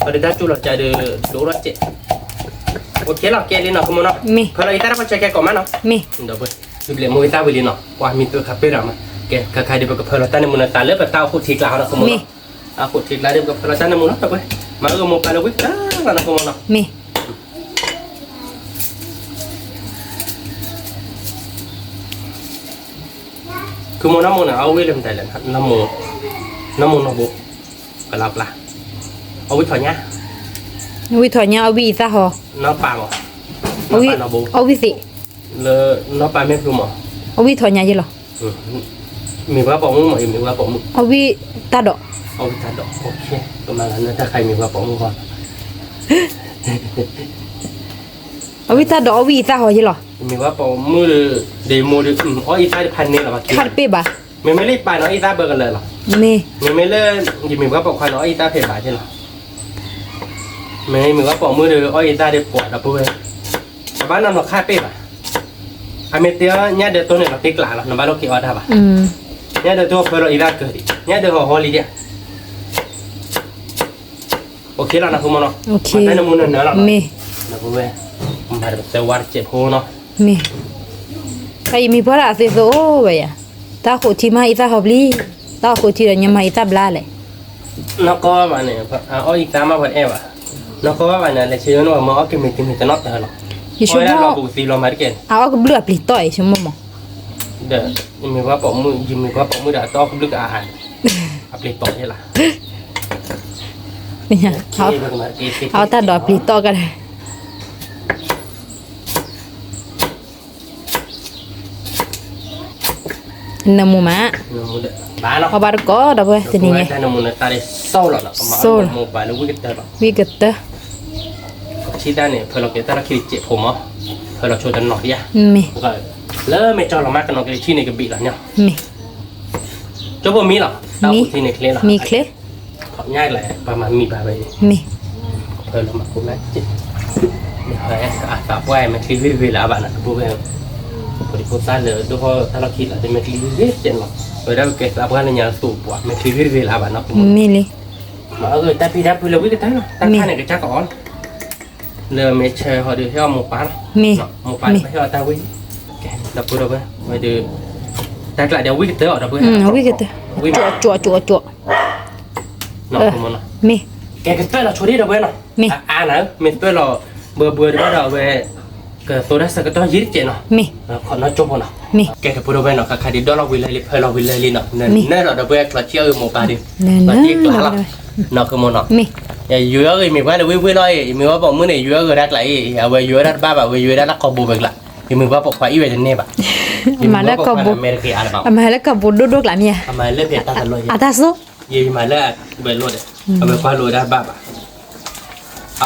ဝဲဒၣ်တၢ်ကၠူလီၤကဒီး ဒိၣ်ထီၣ်ကဲး, အိၣ်ကဲလီၤကဲလံနီၤ ခိမီၤနီၤ, မ့ၢ် ဖၢလီၤအံသၣ်တပှၢ်ဆၢကဲကိးမးနီၤ, မ့ၢ် ဒီးပှဲၤ ဆူဘျဲၣ်မိၢ်ဝံသၣ်ဝံၤလံနီၤ, ကွၢ်မံၤပၢၢ်ခးပၢၢ်ဒီးမး, ကဲ ခါခါဒ်ပကဖၢလီၤတၢ်နၢမူနသးလၢပတၢ်အိၣ်ခိၣ်ထံကျါဟီနီၤ ခိမီၤနီၤ, မ့ၢ် အခိၣ်ထံကျါဒ်ပကဖၢလီၤတၢ်နၢမူနီၤ ဒီးပှဲၤ မၤအၢမူပာ်လၢဝံသၣ်လီၤနီၤ ခိမီၤနီၤ, မ့ၢ် ခိမီၤနီၢ်မိၢ်န့ၣ် အဝဲလၢမတၤလဲၣ်, နီၢ်မိၢ်နီၢ်ဘိ, ကလါပျၢ်, အဝံထီၣ်ညါ, အဝံထီၣ်ညါ အဝံအံသၣ်ဟီ, နီၢ်ပၢ်မး, အဝံသ့ၣ်, လၢနီၢ်ပၢ်မ့ၢ်ဖျိမး, အဝံထီၣ်ညါယဲလီၤ, မ့ၢ်ပှၤပိာ်မုၣ်မး ယမ့ၢ်ပှၤပိာ်မုၣ်, အဝံတၢ်ဒိး, အဝံတၢ်ဒိး, ကမၤလၢနတၢ်ခါအံၤမ့ၢ်ပှၤပိာ်မုၣ်ဂီၢ် အဝံတၢ်ဒိး အဝံအံသၣ်ဟီယဲလီၤ, မ့ၢ်ပှၤပိာ်မုၣ်ဒီး ဒ့မိၢ်ဒီး အီၣ်အံသၣ်တဖၣ်န့ၣ်လီၤဘၣ် ခါတပ့ၢ်ဘၣ်, မ့မ့ၢ်လၢပၢ်န့ၣ် အီၣ်အံသၣ်ဘၢကလၢာ်လီၤ, မ့ၢ် မ့မ့ၢ်လၢ ယမ့ၢ်ပှၤပိာ်ခွါန့ၣ် အီၣ်အံသၣ်ဖဲဘၣ်ယဲလီၤ, မ့မ့ၢ်ပှၤပိာ်မုၣ်ဒီး အီၣ်အံသၣ်ဒီးပှၤဒီပုၢ်ဝဲၢ်, တဘၣ်နီၢ်နီၢ်ခါတပ့ၢ်ဘၣ်, အမ့ၢ်တဲအီၤ ညၣ်ဒၢးတိၢ်န့ၣ်လီၤတ့ကျးလီၤ နဘၣ်လိၣ်က့ၤအီၣ်တၢ်ဘၣ်, ညၣ်ဒၢးတိၢ်ဖၢလီၤအံသၣ်ကၢၤဒံး ညၣ်ဒၢးဟီၣ်ဟီလံဒံး OK လီၤနီၤ ခိမီၤနီၤ, တၢ်နၢမူနၢ်နၢ်လီၤနီၤ, မ့ၢ် ဒီပုၢ်ဝဲၢ်, မၤဒီးပသၢဝါတစဲးဖိနီၤ, မ့ၢ်, တၢ်အံၤမံၤပှၢ်ဒၣ်အသ့သိးဝဲယၤ, တၢ်အိၣ်ခိးထံမၤအံသၣ်ဟီပျံၤ, တၢ်အိၣ်ခိးထံဒီးညီမၤအံသၣ်ဘျါလဲၣ်, နီၢ်ကီၢ်ဘၣ်န့ၣ် အအီၣ်အံသၣ်မးပှၤတအဲၣ်ဘၣ်, နီၢ်ကီၢ်ဘၣ်န့ၣ် လဲၤဆ့ယိၣ်န့ၣ် ပှၤမၤအီၣ်ကမ့ၢ်တမ့ၢ်တနီၣ်တၢ်လီၤ, ယဆိကမိၣ် အီၣ်ဝဲဒၣ်လီၤပူၤသံလီၤမၤတက့ၢ်န့ၣ်, အအီၣ်ကဘျုးအပျံၤတီၢ်အံၤ ဆိကမိၣ်မး ဒီး ယမ့ၢ်ပှၤပိာ်မုၣ် ယမ့ၢ်ပှၤပိာ်မုၣ်ဒီး အတအီၣ်ကဘျုးကအါအါန့ၣ်, အပျံၤတီၢ်ယဲလီၤ, အအီၣ်တၢ်ဒိးပျံၤတီၢ်ကဒီး, နၢမူမး, အီၣ်ဘၣ်တကိးဒီးပှဲၤတနံၤညါ, စိၢ်လီၤ, ဝံၣ်ကတၢၢ် ပထံၣ်တၢ်န့ၣ် ဖၢလီၤက့ၤတၢ်လီၢ်ခံတစဲးဖိမး, ဖၢလီၤဆိတနီၤဒံးဧါ, မ့ၢ်, လၢမဲာ်ကၠီလီၤမး ကနီၤကလံၤထံၣ်န့ၣ်ကဘံးလီၤညီ, မ့ၢ်, ကၠိဖိမံလီၤ, တၢ်အိၣ်ခိးထံန့ၣ်ချ့လီၤ, မံချ့, ခီပညီလဲၣ် ပှၤမၤမံဘၣ်ဝဲန့ၣ်, မ့ၢ်, ဖၢလီၤမၤကိးမးကဲး, မ့ၢ်ဟဲအသးပှၢ် မဲာ်ချံဂ့ၤတဂ့ၤလၢၤဘၣ်နီၤ တဘိဝဲ, ဖိဒံဖိသၣ်လၢဒိၣ်ထီၣ်တၢ်လီၢ်ခံလီၤ တမဲာ်ချံဂ့ၤဂ့ၤကဲးနီၤ, ဝဲဒၣ်ကဲသးပှၢ်လၢညါသူၣ်ပှၤ မဲာ်ချံဂ့ၤတဂ့ၤလၢၤဘၣ်နီၤ မ့ၢ်လံ, မၤအၢတၢ်ဖံးတၢ်ဖုလၢဝံၣ်ကတၢၢ်နီၤ တၢ်ခါန့ၣ်ကစၢ်ကအီၣ်လီၤ လၢမဲာ်ဆၢဟီဒီးဟ့ၣ်အီၣ်မိၢ်ပၢ်လီၤ, မိၢ်ပၢ်ဟ့ၣ်အီၣ်တၢ်ဝံၣ်, ဒီပုၢ်ဒီဝဲၢ်ဝဲဒီး, တၢ်ကျးဒီးဝံၣ်ကတၢၢ်အီၤဒီပုၢ်ဝဲၢ်, ဝံၣ်ကတၢၢ်, ကၠိးကၠိးကၠိး, မ့ၢ်, ကဲကတၢၢ်လီၤဆိဒံးဒီပုၢ်ဝဲၢ်နီၤ, အါနၤဧၢ မ့ၢ်တၢၢ်လီၤ, ဘၢဘၢဒီးဘၣ်ဒီးအဝဲ, ကသိးတၢ်ဆၢကတီၢ်ယံာ်တကဲးနီၤ, မ့ၢ်, ခီနီၢ်ကၠိဖိနီၤ, မ့ၢ်, ကဲဒီပုၢ်ဒီဝဲၢ်နီၤ ခါခါဒံးဒီၣ်လီၤဝံၤလၢလံ ဖၢလီၤဝံၤလၢလံနီၤ, နနၢ်ဒီးဒီပုၢ်ဝဲၢ်ကျီးဆံအဂ့ၢ်မိၢ်ပၢ်ဒီး, လီၤတံၢ်ကျါလီၤ, နီၤ ဃုမိၢ်နီၤ, မ့ၢ်, ယွၤအဂ့ၢ်မ့ၢ်ပှၤလၢဝံၣ်ဝံၣ်လီၤအံၤ မ့ၢ်ဝဲပိာ်မုၣ်န့ၣ် ယွၤအဂ့ၢ်တၢ်ကျးအံၤ အဝဲယွၤဝဲဒၣ်တဘၣ်ဘၣ် ဝဲယွၤဝဲဒၣ်လၢကီၢ်ဘိဘဲကျါ, ယမ့ၢ်ပှၤပိာ်ခွါအံၤဝဲတန့ၢ်ဘၣ်, မ့ၢ်လၢကီၢ်ဘိ, အမၤလၢကီၢ်ဘိဒိၣ်ဒိၣ်ကျးမ့ၢ်ဧါ, အတၢ်စိ, ယမၤလၢ, ဝဲလိၣ်ဒီး, အဝဲကွၢ်လိာ်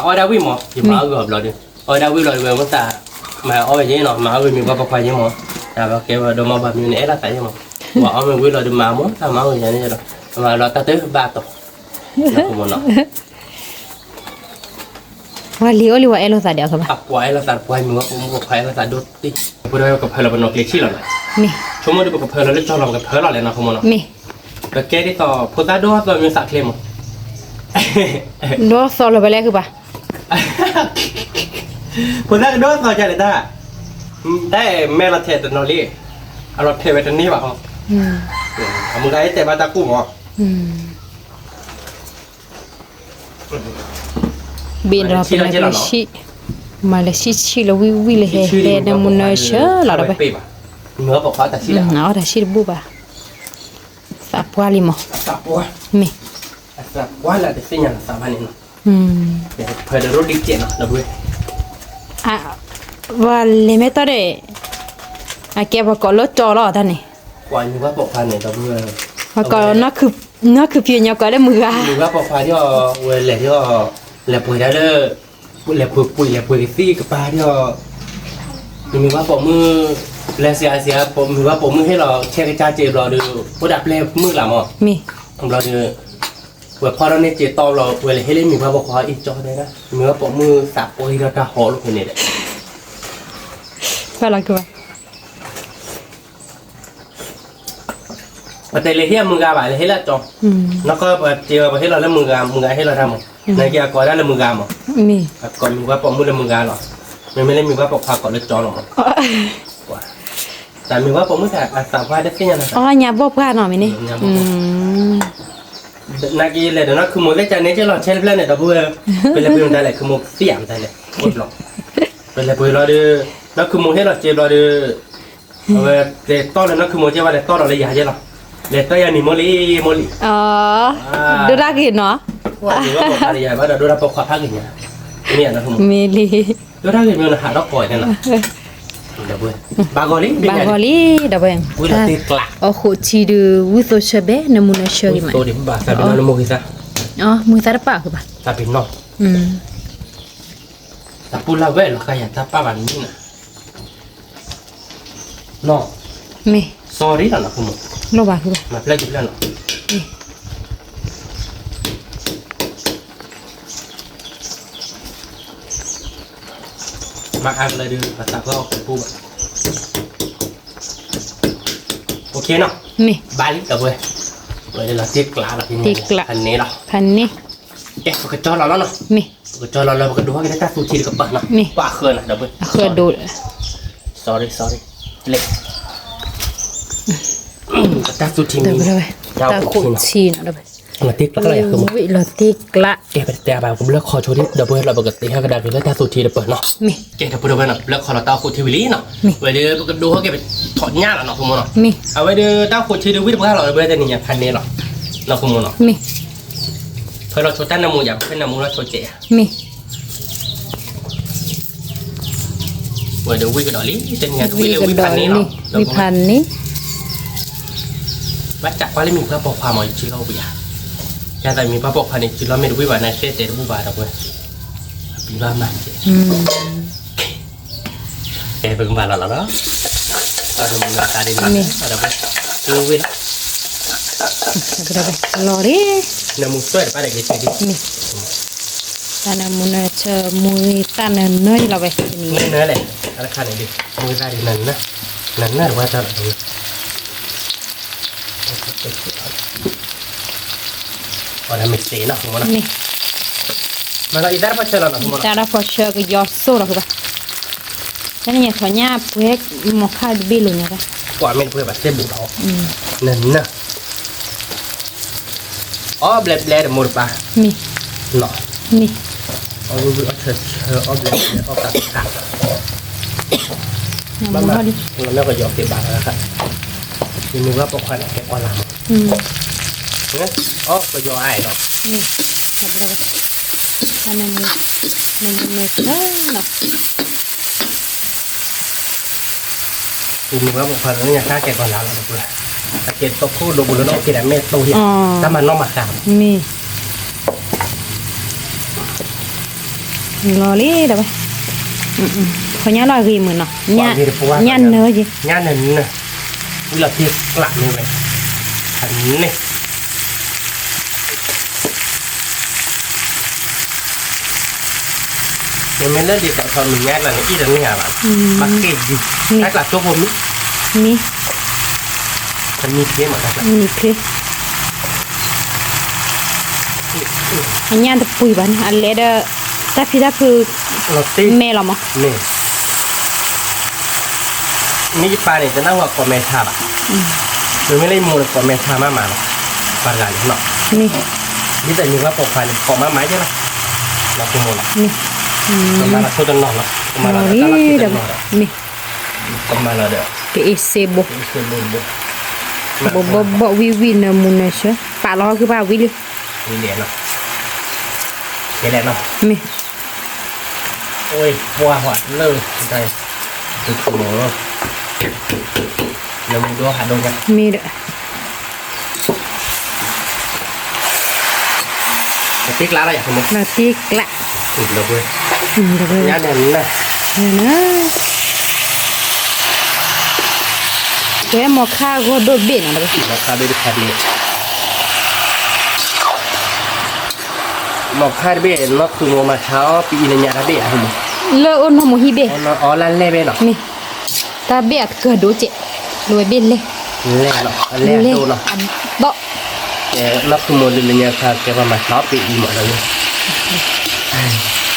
ဝဲဒၣ်ဘၣ်ဘၣ် အအီၣ်ဒၣ်ဝံၣ်မး ယမၤအီၣ်ဂ့ၤအီၤဘျီဒီး, အီၣ်ဒၣ်ဝံၣ်လီၤဒီးဝဲမ့ၢ်သး, မၤအီၣ်ဝဲယဲနီၤ မၤအီၣ်ဝဲမ့ၢ်ပှၤပိာ်ခွါယဲမး, တၢ်ဘၣ်ကဲဝဲဒီးမ့ၢ်ဘၣ်မနုၤန့ၣ် အဲၣ်လိာ်သးယဲမး, ပှၤအီၣ်မ့ၢ်ဝံၣ်လီၤဒီးမၤမး တၢ်မၤအီၣ်ဝဲယဲန့ၣ်ဒီး, မၤလီၤတၢ်တဘၣ်တီၤ, ပှၤလံၤအိၣ်လံၤဝဲအဲၣ်လိာ်သးဒီးအီၤဘၣ်, ပှၤအဲၣ်လိာ်သး ပှၤမ့ၢ်ဝဲပိာ်မုၣ်ပိာ်ခွါ အဲၣ်လိာ်သးဒိၣ်တံၢ်, ပဒိၣ်ကဖၢလီၤပနီၢ်ကျ့ဆံၣ်လီၤနီၤ, မ့ၢ်, ဆိကမိၣ်ဒီးပကဖၢလီၤလၢကၠီလီၤ ပကဖၢလီၤလဲၣ်နီၤ ပမိၢ်နီၤ, မ့ၢ်, ပကဲဒ်သိးဖိသၣ်ဒိၣ်သီမ့ၢ်သးချ့မး ဒိၣ်သီလၢၤဝဲလဲၣ်ဂ့ၤဘၣ်, ဖိသၣ်ကဒိၣ်သီဒ်လဲၣ်တၢ်, တၢ်အဲၣ်မဲလီၤထဲးတနီၤလံ, အလီၤထဲးဝဲတန့ၢ်ဘၣ်ဟီ, အမုၢ်ဂၤအံၤတဲဘၣ်တၢ်ကူၣ်မး, ဘ့ၣ်ဒီးပနၢ်ကျ့ဆံၣ်, မၤလၢဆံၣ်ဆံၣ်လၢဝံၣ်ဝံၣ်လၢဟဲဟဲ နၢမူနၢဆၢလီၤဒီးဝဲ, အီၣ်တၢ်ဆံၣ်တဘူၣ်ဘၣ်, မ့ၢ်, ပှၤလဲၤမဲာ်တီၢ်ဒီး, ပှၤကိးလၢနီၢ်ခုဖံးညီကိးလၢမုၢ်ဂၤ, မုၢ်ဂၤပိာ်ခွါဒီး, ဝဲလဲၤဒီး, လဲၤပှ့ၤဒၣ်လၢ, လဲၤပှ့ၤပှ့ၤလဲၤပှ့ၤကသံၣ်ကပၤဒီး, ယမ့ၢ်ပှၤပိာ်မုၣ်, လဲၤစှၤစှၤ, မ့ၢ်ပှၤပိာ်မုၣ်ဟ့ၣ်လီၤဆဲးကစၢ်စ့ဘျီဒီး, အိၣ်ဒၣ်ပျဲၢ်မုၣ်လၢ်မး, ဘျီဒီး, ဝဲဖီၣ်ထီၣ်န့ၢ်စ့တီဘျီ ဝဲလဲၤဟ့ၣ်လၢမ့ၢ်ပှၤပိာ်ခွါအံၤကၠီတဲဒၣ်, မ့ၢ်ပှၤပိာ်မုၣ်သးပှ့ၤဒီးတၢ်ဟီၣ်လိာ်ဖဲန့ၣ်ဒီး, ဘၣ်လီၤကဘၣ် ပတဲလဲၤဟ့ၣ်အမုၢ်ဂၤဘၣ် လဲၤဟ့ၣ်လၢကၠီ, နီၢ်ကီၢ်ပတဲဝဲပဟ့ၣ်လီၤလၢမုၢ်ဂၤ မုၢ်ဂၤဟ့ၣ်လီၤတၢ်မး, နာ်က့အကိးဒၣ်လၢမုၢ်ဂၤမး, အကိးမ့ၢ်ပှၤပိာ်မုၣ်လၢမုၢ်ဂၤလီၤ, မ့မ့ၢ်လၢမ့ၢ်ပှၤပိာ်ခွါကိးလၢကၠီလီၤမး, တၢ်မ့ၢ်ပှၤပိာ်မုၣ်တၢ်အသးပှၢ်တသ့ၣ်ညါနီၤ, အီၣ်ညါဘီၣ်ပှၢ်နီၤမ့ၢ်န့ၣ်, နာ်က့လဲၤဒီးနီၢ်ခုမိၢ်သ့ၣ်ကန့ၣ်က့လီၤ ဆဲတဖျၢၣ်န့ၣ် ဒီပုၢ်ဝဲၢ်, ပလဲၤပှ့ၤမတၤလဲၣ် ခုမိၢ်သံယၤမတၤလဲၣ်, ပလဲၤပှ့ၤလီၤဒီး, နီၢ်ခုမိၢ်ဟ့ၣ်လီၤစ့ဘျီဒီး အဝဲလဲၤတီၢ်လၢနီၢ်ခုမိၢ်ကဲဝဲလဲၤတီၢ်ဒီးလၢယၤကဲလီၤ, လဲၤတီၢ်ယၤနံၤမိၢ်လံ မိၢ်လံ, ဒိၣ်တၢ်ဂ့ၤနီၤ, ယဘၣ်ဒီးဒိၣ်တၢ်ပိာ်ခွါဖးဂ့ၤညါ, မ့ၢ်နီၢ်ခုမိၢ်, မ့ၢ်လံ, ဒိၣ်တၢ်ဂ့ၤမ့ၢ်နဟးထီၣ်ကိးန့ၣ်လီၤ, ဘၣ်ဂီၤလံ ဘၣ်ဂီၤလံ, ဒီပုၢ်ဝဲၢ်, အီၣ်ဃိးထံဒုး ဝံၣ်သိဆၢဘဲ နၢမူနၢဆၢဂ့ၤမး, မုၢ်သးတပာ်ဃုာ်ဘၣ်, တၢ်ပ့ၤနီၣ်, တၢ်ပူၤလၢ်ဝဲလီၤဃာ်ယၤတၢ်ပာ်ဘၣ်န့ၣ်, နီၢ်, မ့ၢ်, sorry လီၤနီၢ်ခုမိၢ်, လိၣ်ဘၣ်ဃုဘၣ်, မၤဖျၢၣ်က့ၤဖျၢၣ်နီၢ်, မၤအါကလၢဒုး ပသးပှၢ်အီၣ်ကပူၤဘၣ်, OK နီၢ်, မ့ၢ်, ဘၣ်လံ ဒီပုၢ်ဝဲၢ်, ဝဲလီၤတ့ၢ်ကျးလီၤ, တ့ၢ်ကျး, ဖးန့ၣ်လီၤ, ဖးန့ၣ်, ကဲ ပကကၠီလီၤလီၤနီၢ်, မ့ၢ်, ပကကၠီလီၤလီၤ ပကဒိးက့ၤလၢတၢ်သူထံတကပၤနီၢ်, မ့ၢ်, ပှၤဃၢၤနီၢ် ဒီပုၢ်ဝဲၢ်, အဃၢၤဒိၣ်, sorry sorry, လၢ တၢ်သူထံမံၤ, တၢ်ဃိးထံနီၢ်, လီၤတ့ၢ်ကျးလီၤယၤ, လီၤတ့ၢ်ကျး, ကဲ ပတဲဘၣ် ကဘျၢခီဆိဒံး ဒီပုၢ်ဝဲၢ်လီၤ ပကသ့ဟဲကဒါက့ၤလၢတၢ်သူထံတပၤနီၢ်, မ့ၢ်, ကဲ ဒီပုၢ်ဝဲၢ်နီၢ် ဘျၢခီလီၤတၢ်အိၣ်ခိးထံဝံၤလံနီၢ်, မ့ၢ်, ဝဲဒီး ပကဒိးဟဲက့ၤပထီၣ်ညၣ်လီၤနီၢ် ခိၣ်မူနီၢ်, မ့ၢ်, အဝဲဒီးတၢ်အိၣ်ခိးထံဒုးဝံၣ်တပှၢ်လီၤ ဒီပုၢ်ဝဲၢ်တနံၤညါဖးန့ၣ်လီၤ, နီၢ် ခိၣ်မူနီၢ်, မ့ၢ်, ဖဲလီၤဆိတၢ်နၢမူယၤ ဖဲနၢမူလီၤဆိကဲးယၤ, မ့ၢ် ဝဲဒီးဝံၣ်ကဒီးလံ တနံၤညါတဝံၣ်လၢဝံၣ်ဖးန့ၣ်လီၤ, ဝံၣ်ဖးန့ၣ်, ဘၣ်တၢ်ကွၢ်လၢမံၤပှၢ်ပိာ်ခွါမး ယစုလီၤဝံၣ်ဧါ, ယသးမံၤပှၢ်ပိာ်ခွါန့ၣ် ယစုလီၤမ့ၢ်တဝံၣ်ဘၣ်န့ၣ် တဲတဲတဘူၣ်ဘၣ်ဒီးဝဲ, အပံၤဘၣ်မၤကဲး, ကဲပကမၤလီၤလီၤနီၢ်, မ့ၢ်, ဝံၣ်လီၤ, လီၤလံ, နမူသွဲၣ်တပၣ်ဒီးကဲး, မ့ၢ် တၢ်နၢမူနၢဆၢ မူဂ့ၤတၢ်နၢနၢလီၤဝဲတနံၤညါ နၢနၢလဲၣ်, အတခါန့ၣ်ဒ် မူဂ့ၤတၢ်ဒ်နၢနၢ, နၢနၢတဝဲတၢ်လီၤတဝဲ အီၤဒၣ်မ့ၢ်သ့နီၤ မ့ၢ် မ့ၢ်လီၤ အံၤတၢ်တဖီဆၢလီၤနီၤ တၢ်တဖီဆၢကယီၤစိလီၤဘၣ်, တၢ်န့ၣ်ညါထီၣ်ညါပှဲၤ မီၤခါတဘ့ၣ်လိာ်ညါဘၣ်, ကွၢ်မ့ၢ်တပှဲၤဘၣ်စ့ဘူးဒီး နၢနၢ အီၣ်ဘျဲဘျဲတမိၢ်တပၢ်, မ့ၢ်, နီၤ, မ့ၢ်, အီၣ်ဝံၣ်ဝံၣ်အီၣ်ဆၢဆၢ အီၣ်ဘျဲဘျဲအီၣ်ကးကး, ဘၣ်မး, လၢကယီၤက့ၤဘၣ်လၢခါ, ယမ့ၢ်ဝဲပိာ်ခွါန့ၣ် ကဲအီၣ်လၢ်မး, အီၣ်ကယီၤအါအံၤနီၤ, မ့ၢ်, တၢ်နၢမူ, နၢမူနၢဆၢနီၤ ပမ့ၢ်ဝဲပိာ်ခွါန့ၣ် ညါခါကဲကီၢ်လၢ်လီၤတပှဲၤ, အကဲတိခိၣ်ဒိပူၤလၢနီၣ်က့ၤဒၣ်မ့ၢ်တိၢ်ယဲၢ်, တၢ်မၤနီၣ်မၤဃါ, မ့ၢ်, လီၤလံတဝဲ, ခီညါလီၤအဂ့ၤမုာ်နီၤ, ညၣ်နၢက့ၤ, ညၣ်နၢနၢ, ဝံၤလီၤတ့ကျးမ့ၢ်ဝဲ, အန့ၣ် မ့မ့ၢ်လၢဒ်သိးထီၣ်မံၤညါလၢန့ၣ် အံၣ်တန့ၢ်ဧါဘၣ်, ဘၣ်က့ၢ်ဒံး, တၢ်ကျးကၠိဖိမံၤ, မံၤ, တမံၤချ့မးတၢ်ကျး, မံၤချ့, အညၣ်တပှံၤဘၣ်န့ၣ် အလဲၤဒီး တၢ်ဖံးတၢ်ဖုး, မဲလီၤမး, မ့ၢ် မ့ၢ်ယပၢ်န့ၣ် တနၢ်ဟူကိးမဲထါဘၣ်, မ့မ့ၢ်လၢယမိၢ်န့ၣ် ကိးမဲထါမးမးလီၤ, ပှၤတဂၤန့ၣ်နီၤ, မ့ၢ်, ဒ်သိးမ့ၢ်ဝဲပိာ်ခွါန့ၣ် ကိးမးမးယဲလီၤ, လီၤဖိမိၢ်လီၤ, မ့ၢ်, ကမၤလီၤဆိတနီၤလီၤ, ကမၤလီၤဒီးတၢ်လီၤဆိတနီၤဒီး, မ့ၢ်, ကမၤလီၤဒီး, ကအ့ၣ်စ့ဘိ, ဘိဘိဘိဝံၣ်ဝံၣ်နၢမူနၢဆၢ, ပာ်လီၤဟီၣ်ခုပာ်ဝံၣ်လံ, ဝံၣ်လံနီၤ, ကဲလဲၣ်နီၤ, မ့ၢ် အိၣ်ပှၢ်ဟးလၢ, ဒုးခိၣ်မီၤလီၤ, နမူဒိၣ်ဟးဒိၣ်ညါ, မ့ၢ်ဒီး, တ့ကျးလီၤယၤ, တ့ကျး, ညါန့ၣ်, ကဲမီၤခါဂီၢ်ဒိၣ်တဘ့ၣ်နီၤ, မီၤခါတဘ့ၣ်တခါန့ၣ် မီၤခါတဘ့ၣ် နီၢ်သူမိၢ်မၤဆါအီၣ် ပအံၤလၢညါတၢ်ဘ့ၣ်ဧါ, လၢအိၣ်နီၢ်မိၢ်ဟံၣ်ဘ့ၣ်, အီလၢလဲၢ်ဘ့ၣ်နီၤ, မ့ၢ်, တၢ်ဘ့ၣ်အကၢၢ်ဒိၣ်ကဲး, လိၤဝဲဘ့ၣ်လဲၢ်, လဲၢ်, လဲၢ်အဒိၣ်နီၤ, ဘီၣ်, နီၢ်သူမိၢ်လၢညါခါကဲပှၤမၤဆါအီၣ်ပအံၤမးဒီး,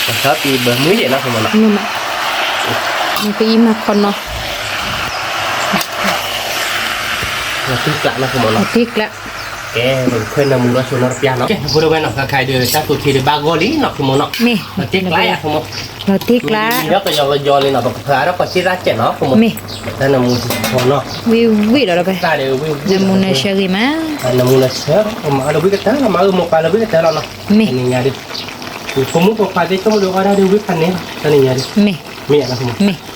မၤဆါအီၣ်ပအံၤဘၣ်မုၢ်ယဲၢ်နီၤ, မ့ၢ်, ပအံၤမၤခီနီၤ တ့ကျးနီၤ, တ့ကျး, ကဲ ပကခွဲနၢမူဒီးဆိနီတပျၢ်နီၤ, ကဲ ဖိဒိၣ်ဝဲနီၤ, ခါခါအံၤဒီး တၢ်သူၣ်ထံဒီးဘၣ်ဂီၢ်လံနီၤ, ဖိမိၢ်နီၤ, မ့ၢ်, လီၤတ့ကျးယၤ, ဖိမိၢ်, လီၤတ့ကျး, မ့ၢ်ဒီးကယီကယီလံနီၤ, ပကဖၢအါထီၣ်ကီၢ်စ့ၣ်တၢ်စဲးနီၤ, ဖိမိၢ်, မ့ၢ်, တၢ်နၢမူတဖီနီၤ, ဝံၣ်ဝံၣ်လီၤဒီး, နၢမူနၢဆၢဂ့ၤမး, နၢမူနၢဆၢ, မၤအီၣ်လၢဝံၣ်ကတၢၢ်လီၤ, မၤအၢမ့ၢ်ပၢ်လၢဝံၣ်ကတၢၢ်လီၤနီၤ, မ့ၢ်, တနံၤညါဒီး, ဖိမုၣ်ဖိခွါသ့ၣ်ဆိကမိၣ်ဒီးအီၣ်ဒၣ်ဒီးဝံၣ်ဖးန့ၣ်လီၤ, တနံၤညါဒီး, မ့ၢ်, မ့ၢ်,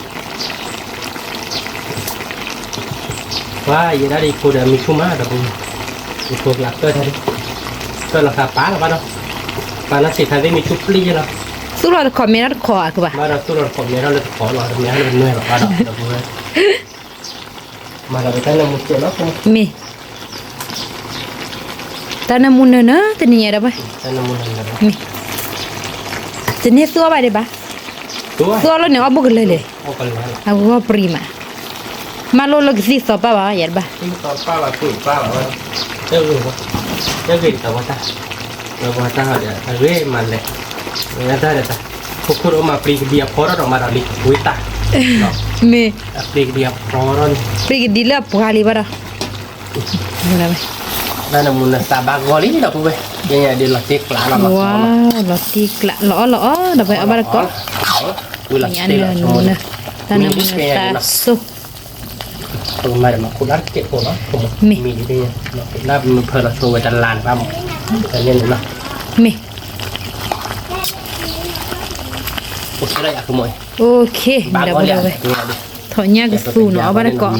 ပှၤယဲဒၣ်ဒီးယဖိဒီးမံဆူၣ်မးဒီး, ယဖိကျးကၢၢ်တၢ်ဒီး, ကၢၢ်လီၤသးပာ်လီၤဘၣ်ဒီး, ပာ်လီၤစ့ၢ်ခါသ့ၣ်မံဆူၣ်ပျံၢ်ယဲလီၤ, သူၣ်လီၤတခီမဲထီၣ်တခီအကဘၣ်, ဘၣ်ဒီးသူၣ်လီၤတခီမဲထီၣ်လၢတခီလီၤ, တမဲထီၣ်လၢတနွဲၣ်ဘၣ်ဘၣ်ဒီး, မၤဒီးတၢ်နၢမူစဲးနီၤ, မ့ၢ် တၢ်နၢမူနၢနၢ တနံၤညါဒီးဘၣ်, မ့ၢ်, တန့ၢ်သူၣ်အီၣ်ဘၣ်ဒံးဘၣ်, သူၣ်အီၣ်လၢန့ၣ်အီၣ်ဘိၣ်ကလၢာ်လဲၣ်, အဂီၢ်ပြံမး, မၤလိလၢကသံၣ်သီပၢ်ဘၣ်ယၤတဘၣ်, သံၣ်သီပၢ်ဘၣ်သူၣ်ပၢ်ဘၣ်ဝဲ, တဂ့ၤ, တဂ့ၤတၢ်ဝဲတၢ်, တၢ်ဝဲတၢ်ဒီး အဂ့ၤမၤလဲၣ်, တၢ်ဒီးတၢ်, ခိၣ်ခိၣ်ဒီးမၤပျံၤကဒံအဖီထီၣ်ဒီးမၤဒီးလံဝံသၣ်, မ့ၢ်, အပျံၤကဒံအဖီထီၣ်န့ၣ်, ပျံၤကဒံလၢအပှၤလံဘၣ်ဒီး တၢ်နၢမူနၢသးဘၣ်ဂီၢ်လံဒီးပုၢ်ဝဲၢ်, ယဲညါဒ်လီၤတ့ကျးလီၤ, ဝါ, လီၤတ့ကျး လီၤအီၣ်လီၤအီဒီး ပှဲၤအီၣ်ဘၣ်တကိး, ညါနၢနၢ, တၢ်နၢမူနၢသးစိ, မ့ၢ်, မ့ၢ်ဖၢလီၤဆိဝဲတလါန့ၣ်ဘၣ်မး, မ့ၢ်, အိၣ်ခ့, ဒီပုၢ်ဝဲၢ်, ထီၣ်ညၣ်ကသူနီၤ အီၣ်ဘၣ်တကိး,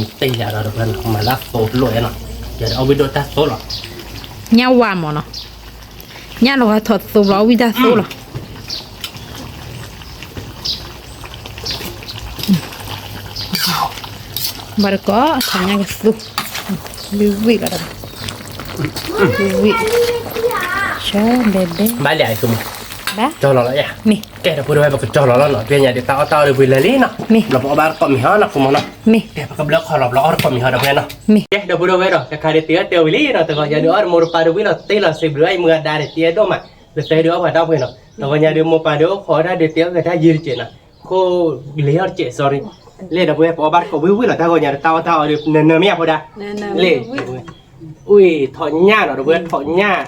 ညၣ်ဝါမးနီၤ, ညၣ်လီၤဂာ်ထီၣ်သိလီၤ အီၣ်ဝံၣ်တၢ်သိလီၤ, ဘၣ်တကိး ထီၣ်ညၣ်ကသူ, ဝံၣ်ဝံၣ်လီၤ, ဝံၣ်ဝံၣ်, ဆၢဘဲဘဲ, ဘၣ်လၢအကမ ကၠီလီၤလီၤယၤ, ကဲ ဒီပုၢ်ဒီဝဲၢ် ပကကၠီလီၤလီၤနီၤ, ပညါဒုးတၢ်အီၣ်တၢ်အီဒီးပှ့ၤလၢာ်လံနီၤ, ဘျီပအီၣ်ဘၣ်တကိးမံၤဟီနီၤ ကိမီၤနီၤ, ကဲ ပကဘျၢခီလီၤ ဘျီအီၣ်တကိးမံၤဟီဒီပုၢ်ဝဲၢ်နီၤ, ကဲ ဒီပုၢ်ဒီဝဲၢ်ဒီး တခါဒုးတ့အီၣ်တဲဝံၤလံနီၤ, တဂီၤညါဒုးအီၣ်တမိၢ်တပၢ်ဒီးဝံၤလီၤတ့လီၤ စံးဘျုးအံၤမုၢ်အဒါဒီးတ့အဒိၣ်မး, လၢတဲဒုးအီၣ်ပှၤတၢ်ပှ့ၤနီၤ, တဂီၤညါဒုးမိၢ်ပၢ်ဒီးအိၣ်ခိးတၢ်ဒုးတ့အီၣ်က့ၤတၢ်ယံာ်တစဲးနီၤ, ခိၣ်လ့အီၣ်တစဲး sorry, လဲၣ်ဒီပုၢ်ဝဲၢ် ပအီၣ်ဘၣ်တကိးဝံၤဝံၤလီၤ တၢ်ဂီၤညါဒီးတၢ်အီၣ်တၢ်အီဒီး နနၢမ့ၢ်အဖိဒါ, လဲၣ်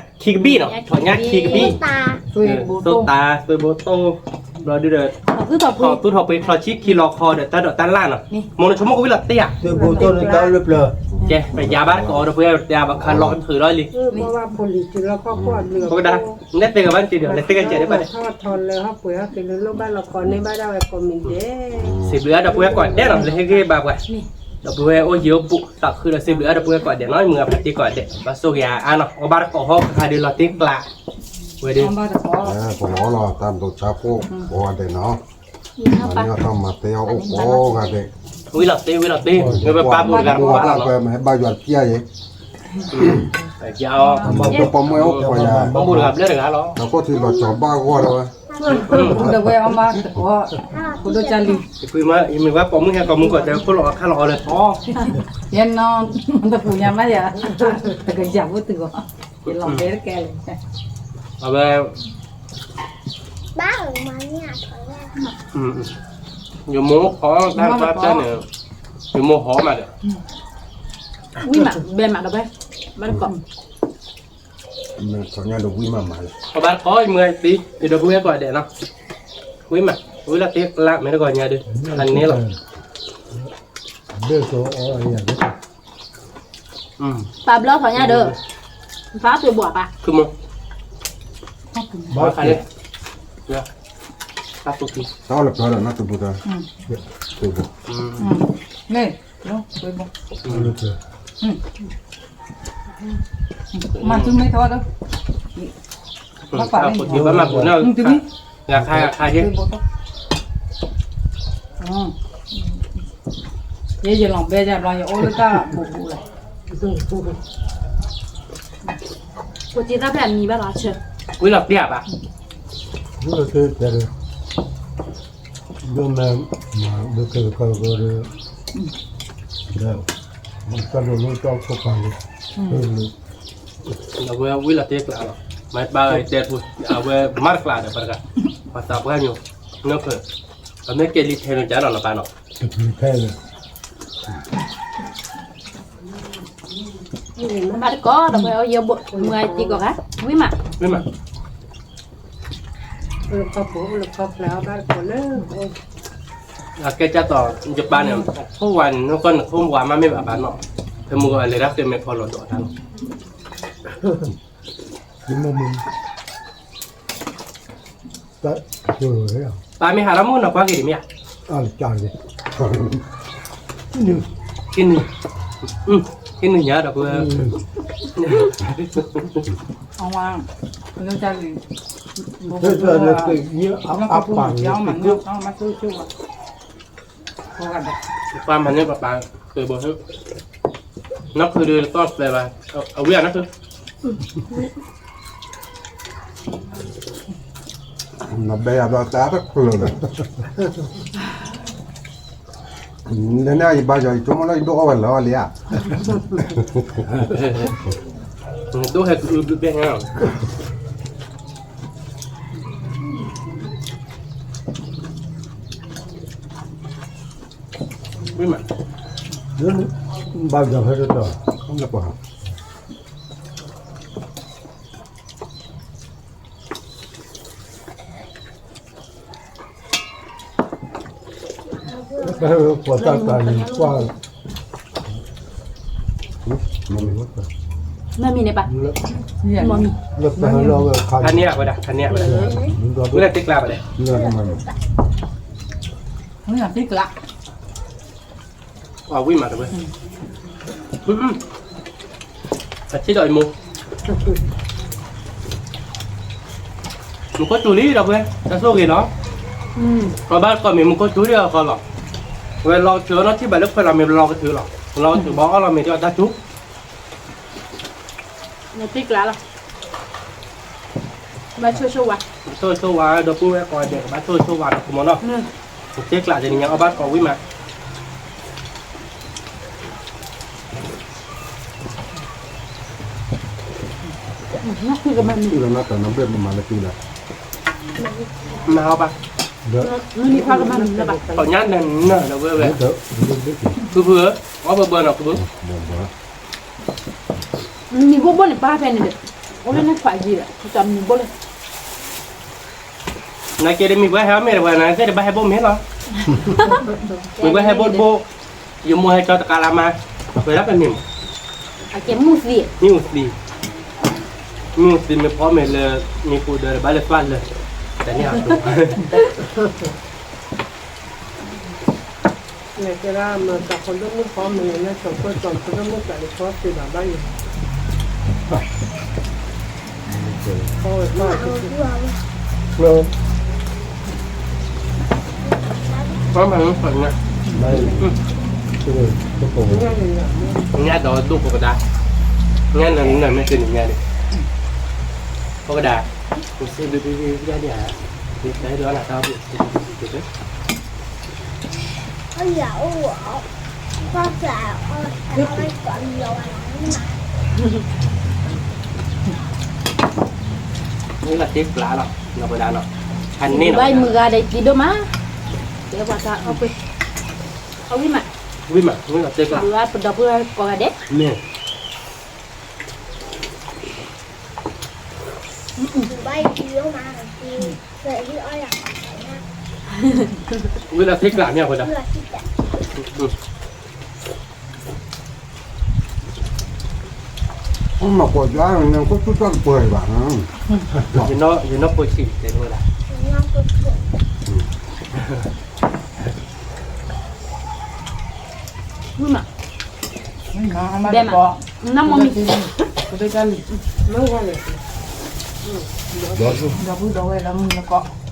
အံၤ ထိးညၣ်နီၤ ဒီပုၢ်ဝဲၢ် ထိးညၣ်ခံကဘံၣ်နီၤ ထိးညၣ်ခံကဘံၣ်, သိၣ်တၢ် သွ့ဘိတိၢ်, ဘျီဒုဒီး ထိးသူၣ်ထိးပှ့ၤချီဆံခံလီၤခီဒီးတၢ်ဒိးတၢ်လၣ်နီၤ, မိၢ်နဆိကမိၣ်ကဝံၤလီၤတ့ဧါ, ကဲ ပယၤဘၣ်တကိးဒီပုၢ်ဝဲၢ် ပတဲဘၣ်ခးလီၤကထုးလီၤလံ ဖိဒၣ်, နဲသ့ကဘၣ်တ့ဒီး လဲၤသ့ကစဲးဒ်ဘၣ်န့ၣ်, စံးဘျုးအါဒီပုၢ်ဝဲၢ်ကိးဒဲးနီၤ လၢဟ့ၣ်ဂံၢ်ဘါပှၤ, ဒီပုၢ်ဝဲၢ်အိၣ်ယံၤအိၣ်ဘူး သးခုဒီးစံးဘျုးအါဒီပုၢ်ဝဲၢ်ကိးဒဲးနီၤ မုၢ်ဂၤဖးတံၢ်ကိးဒဲး ဘၣ်ဆိၣ်ဂ့ၤအါနီၤ အီၣ်ဘၣ်တကိးဟီ ကခါဒုးလီၤတ့ကျး, ဝဲဒုး, ပလီၤလီၤ တၢ်ဒိးဆါဖိကိးဂၤဒဲးနီၤ, မၤန့ၢ်အီၣ်တၢ်မၤသ့အီၣ်အိၣ်ကိးဂၤဒဲး, ဝံၤလီၤတ့ ဝံၤလီၤတ့ မ့ၢ်ပပၢ်ဘူးတဂၤ ပပၢ်လီၤ မ့ၢ်ဟဲဘၣ်ယွၤတပျၢ်ယဲ ပှၤမုၢ်အိၣ်ပှၤယၤ, ပှၤဘူးတဂၤဘျဲၣ်တဂၤလီၤ, ဒီးခိၣ်ထံးလီၤစီၤဘၣ်ဂီၢ်လီၤဝဲ, ဘူးဒီးဝဲအီၣ်မးတကိး, ဘူးဒီးကၢ်လံ, ယမ့ၢ်ဝဲပိာ်မုၣ်ဟဲကိးမုၢ်ကိးတဲခိၣ်လီၤအီၣ်ခါလီၤအီၣ်လၢၤထီ, ယဲနီၤ, တပူၤညါမးယၤ, တကယၤဖိတုၤဂီၤ, ယလီၤဘဲတကဲလံ, အဝဲ ယမိၢ်ဟီတၢ်ဘၣ်တၢ်န့ၣ်, ယမိၢ်ဟီမးဒီး, ဝံၣ်မး ဘဲမးဒီးဝဲ, ဘၣ်တကိး, မ့ၢ်ထီၣ်ညါဒီးဝံၣ်မးမးလီၤ, အဘၣ်တကိး ယမုၢ်ဂၤတံၤ ယဒီပုၢ်ဝဲၢ်ကိးဂၤဒဲးနီၤ, ဝံၣ်မး ဝံၣ်လီၤတ့ကျး မ့ၢ်တဂီၤညါဒုး, အန့ၣ်လီၤ, ပာ်ဘျီထီၣ်ညါဒီး, ပာ်သွံၣ်ဘိးပာ်, ဘၣ်ခါန့ၣ်, တၢ်လၢပျီဒီးနၢ်တပူၤတၢ်, သွံၣ်ဘိး, န့ၣ်, သွံၣ်ဘိး, မၤသုမ့ၢ်ထီၣ်ဒီး, ဘၣ်ပာ်လၢ, ဘၣ်မၤပူၤန့ၣ်, ဂၤခါဂၤခါယဲ, ယဲယလီၤဘဲယဘျီ ယအိၣ်လၢတၢ်ဘူးဘူးလီၤ, ပှၤစ့တၢ်ဖဲအမံၤဘၣ်လီၤဆၢ, ဝံၤလီၤပျၢ်ဘၣ်, ဝံၤလီၤပျၢ်, ဒိၣ်မး, မၤဒိၣ်ကဲကီကီဒီး, တၢ်ဒိၣ်လၢတၢ်အိၣ်ခိးပာ်လီၤ, အဝဲဝံၤလီၤတ့ကျးလီၤ, မၤပာ်တဲပူၤ, အဝဲမၤတကျးဒီးပှၤတဂၤ, ပှၤသးပှၢ်ညိ, နီၢ်ဖၢ, အမ့ၢ်ကဲလံထဲန့ၣ်ကၢ်လီၤနပၢ်နီၤ, တပူၤထဲန့ၣ် မၤတကိးဒီး ပှၤအိၣ်ယဲဘိး မုၢ်အတံၤကိးဂၤ ဝံၣ်မး, ဝံၣ်မး, အိၣ်လၢခီၣ်ပူၤ အိၣ်လၢခီၣ်ဖျၢၣ် အဘၣ်တကိးလၢ, အကဲကၢ်သိး ယပၢ်န့ၣ် ခိၣ်ဝါန့ၣ် နကွၢ်နခိၣ်ဝါမးမ့ၢ်ဘၣ်ဘၣ်နီၤ, ဖဲမုၢ်ဂီၤလဲၤဒၣ်ဃ့မဲာ်ဖီလီၤဒိးတၢ်လီၤ, ပၢ်မ့ၢ်ဟးထီၣ်မုၢ်နီၤ ကွၢ်က့ၤဒံးမ့ၢ်ဧါ, က့ၤနုာ်, က့ၤနုာ်ညါဒီးပှၤ, ပၢ်မၤန့ၢ်ပပၢ်, ပှၤမၤန့ၢ်ပပၢ်, နီၢ်ဖုဒုးတသီၣ်သဲဘၣ်, အဝံၣ်ဧါနီၢ်ဖု, နဘဲယၤဘျီတၢ်တကျၢၤလီၤ, နန့ၣ်ယဘါယွၤ ယဆိကမိၣ်လၢယဒိၣ်အီၣ်ဝဲလၢာ်အီၤလံဧါ, ဒိၣ်ဟဲကအုဘျုးဘဲဟဲ, ဝံၣ်မး, ဘါယွၤဟဲတတီၤ, လၢပှၤ ပှၤတၢ်တၢ်န့ၣ်ကွၢ်, မ့ၢ်မံၤန့ၣ်ပၢ်, မ့ၢ်မံၤ, ခါန့ၣ်ဝဲဒၣ်, ခါန့ၣ်ဝဲဒၣ်, ဝဲဒၣ်တ့ကျးဘၣ်လဲၣ်, ဝဲဒၣ်တ့ကျး, အဝံၣ်မးတဝဲ, အထံၣ်ဒီးအမိၢ်, မူခိၣ်စူၤလံဒီးပှဲၤ တၢ်ဆိၣ်ဂ့ၤလီၤ, ပှၤဘၣ်တကိးမ့ၢ်မူခိၣ်စူၤဒီးအဃီလီၤ, ဝဲလီၤကထုးနီၢ်ထံၣ်ဘၣ်လၢခွဲးလီၤမ့ၢ်လီၤကထုးလီၤ, လီၤကထုးဘၣ်အီၣ်လီၤမ့ၢ်ဒီးတၢ်စူၤ, နတ့ကျးလီၤ, ဘၣ်ဆိၣ်ဂ့ၤဆိၣ်ဝါ, ဆိၣ်ဂ့ၤဆိၣ်ဝါ ဒီပုၢ်ဝဲၢ်ကိးဂၤဒဲး ကဘၣ်ဆိၣ်ဂ့ၤဆိၣ်ဝါဒီး ကမီၤနီၤ, ကသ့ကျးတနံၤညါ အီၣ်ဘၣ်ကီဝံၣ်မး, မၤအီၣ်ဘၣ်, သ့ၣ်ညါနၤနၤဒီးဝဲဝဲ, ဖုဖုဧၢ, အီၣ်ဘၣ်ဘၣ်နီၤ ဖုဖု မံၤဘိၣ်ဘိၣ်န့ၣ် ပၢ်ဖဲန့ၣ်ဒီး အိၣ်လၢနခွးယံၤဒီး မံၤဘိၣ်လၢ နကဲဒ်မံၤဘိၣ်ဟဲအီၣ်မ့ၤတပှၤ နသ့ၣ်တဘၣ်ဟဲဘိၣ်မ့ၤလီၤ, မံၤဘိၣ်ဟဲဘိၣ်တဘိၣ်, ယမိၢ်ဟဲကၠီတကးလါမါ, ဝဲဒၣ်ပမံၤမး, မံၤအိၣ်သံ, မံၤအိၣ်သံမ့ၢ်ဖီမ့ၤလၢ မံၤပူၤဒီးဘၣ်လၢသွၣ်လၢာ်, တၢ်န့ၣ်အ လဲၤကဲဒၣ်မၤသးဖိဒိၣ်မုၣ်ဖီမ့ၤ လၢစီၤပၢၢ်စီၤဖိဒိၣ်မုၣ်သးလၢဖီသ့ဘၣ်ဘၣ်ယံၤ, ဖီမ့ၤ, ညါဒီးဒိၣ်ဖိကဒါ, ညါနၤနၤမ့ၢ်ကနံၤညါန့ၣ်, ဖိကဒါ, ကစံးဘျုးဘျုးဘျုးဘျုးဒံးဧါ, ဒ်တၢ်အဲၣ်ဒိးအီၣ်နၤတၢ်အီၣ်ဘျုးဘျုးဘျုးဘျုး မ့ၢ်လီၤတ့ကျးလီၤ နီၢ်ပဒၣ်နီၤ, ဟးန့ၢ်လီၤ ဘၣ်မုၢ်ဂၤဒီးကံဒိၣ်မး, တဲပှၤတၢ်အီၣ်ကွံာ်, အဝံၣ်မး, ဝံၣ်မး မ့ၢ်လီၤတ့ကျး, ပဒိၣ်ပှၤကိးဂၤဒဲး, မ့ၢ် ဝံၣ်လီၤတ့ကျးမ့ၢ်အဃိဒၣ်, မ့ၢ်ကွၢ်ယါန့ၣ် ကသူၣ်တၢ်တပှဲၤဘၣ်, ယနီၢ်ဖိဆံးတဲဝဲဒၣ်, ဝံၣ်မး, ဘဲမး, နမ့ၢ်မံၤ, ဒီပုၢ်ဒီဝဲၢ်လၢမုၢ်နကီး,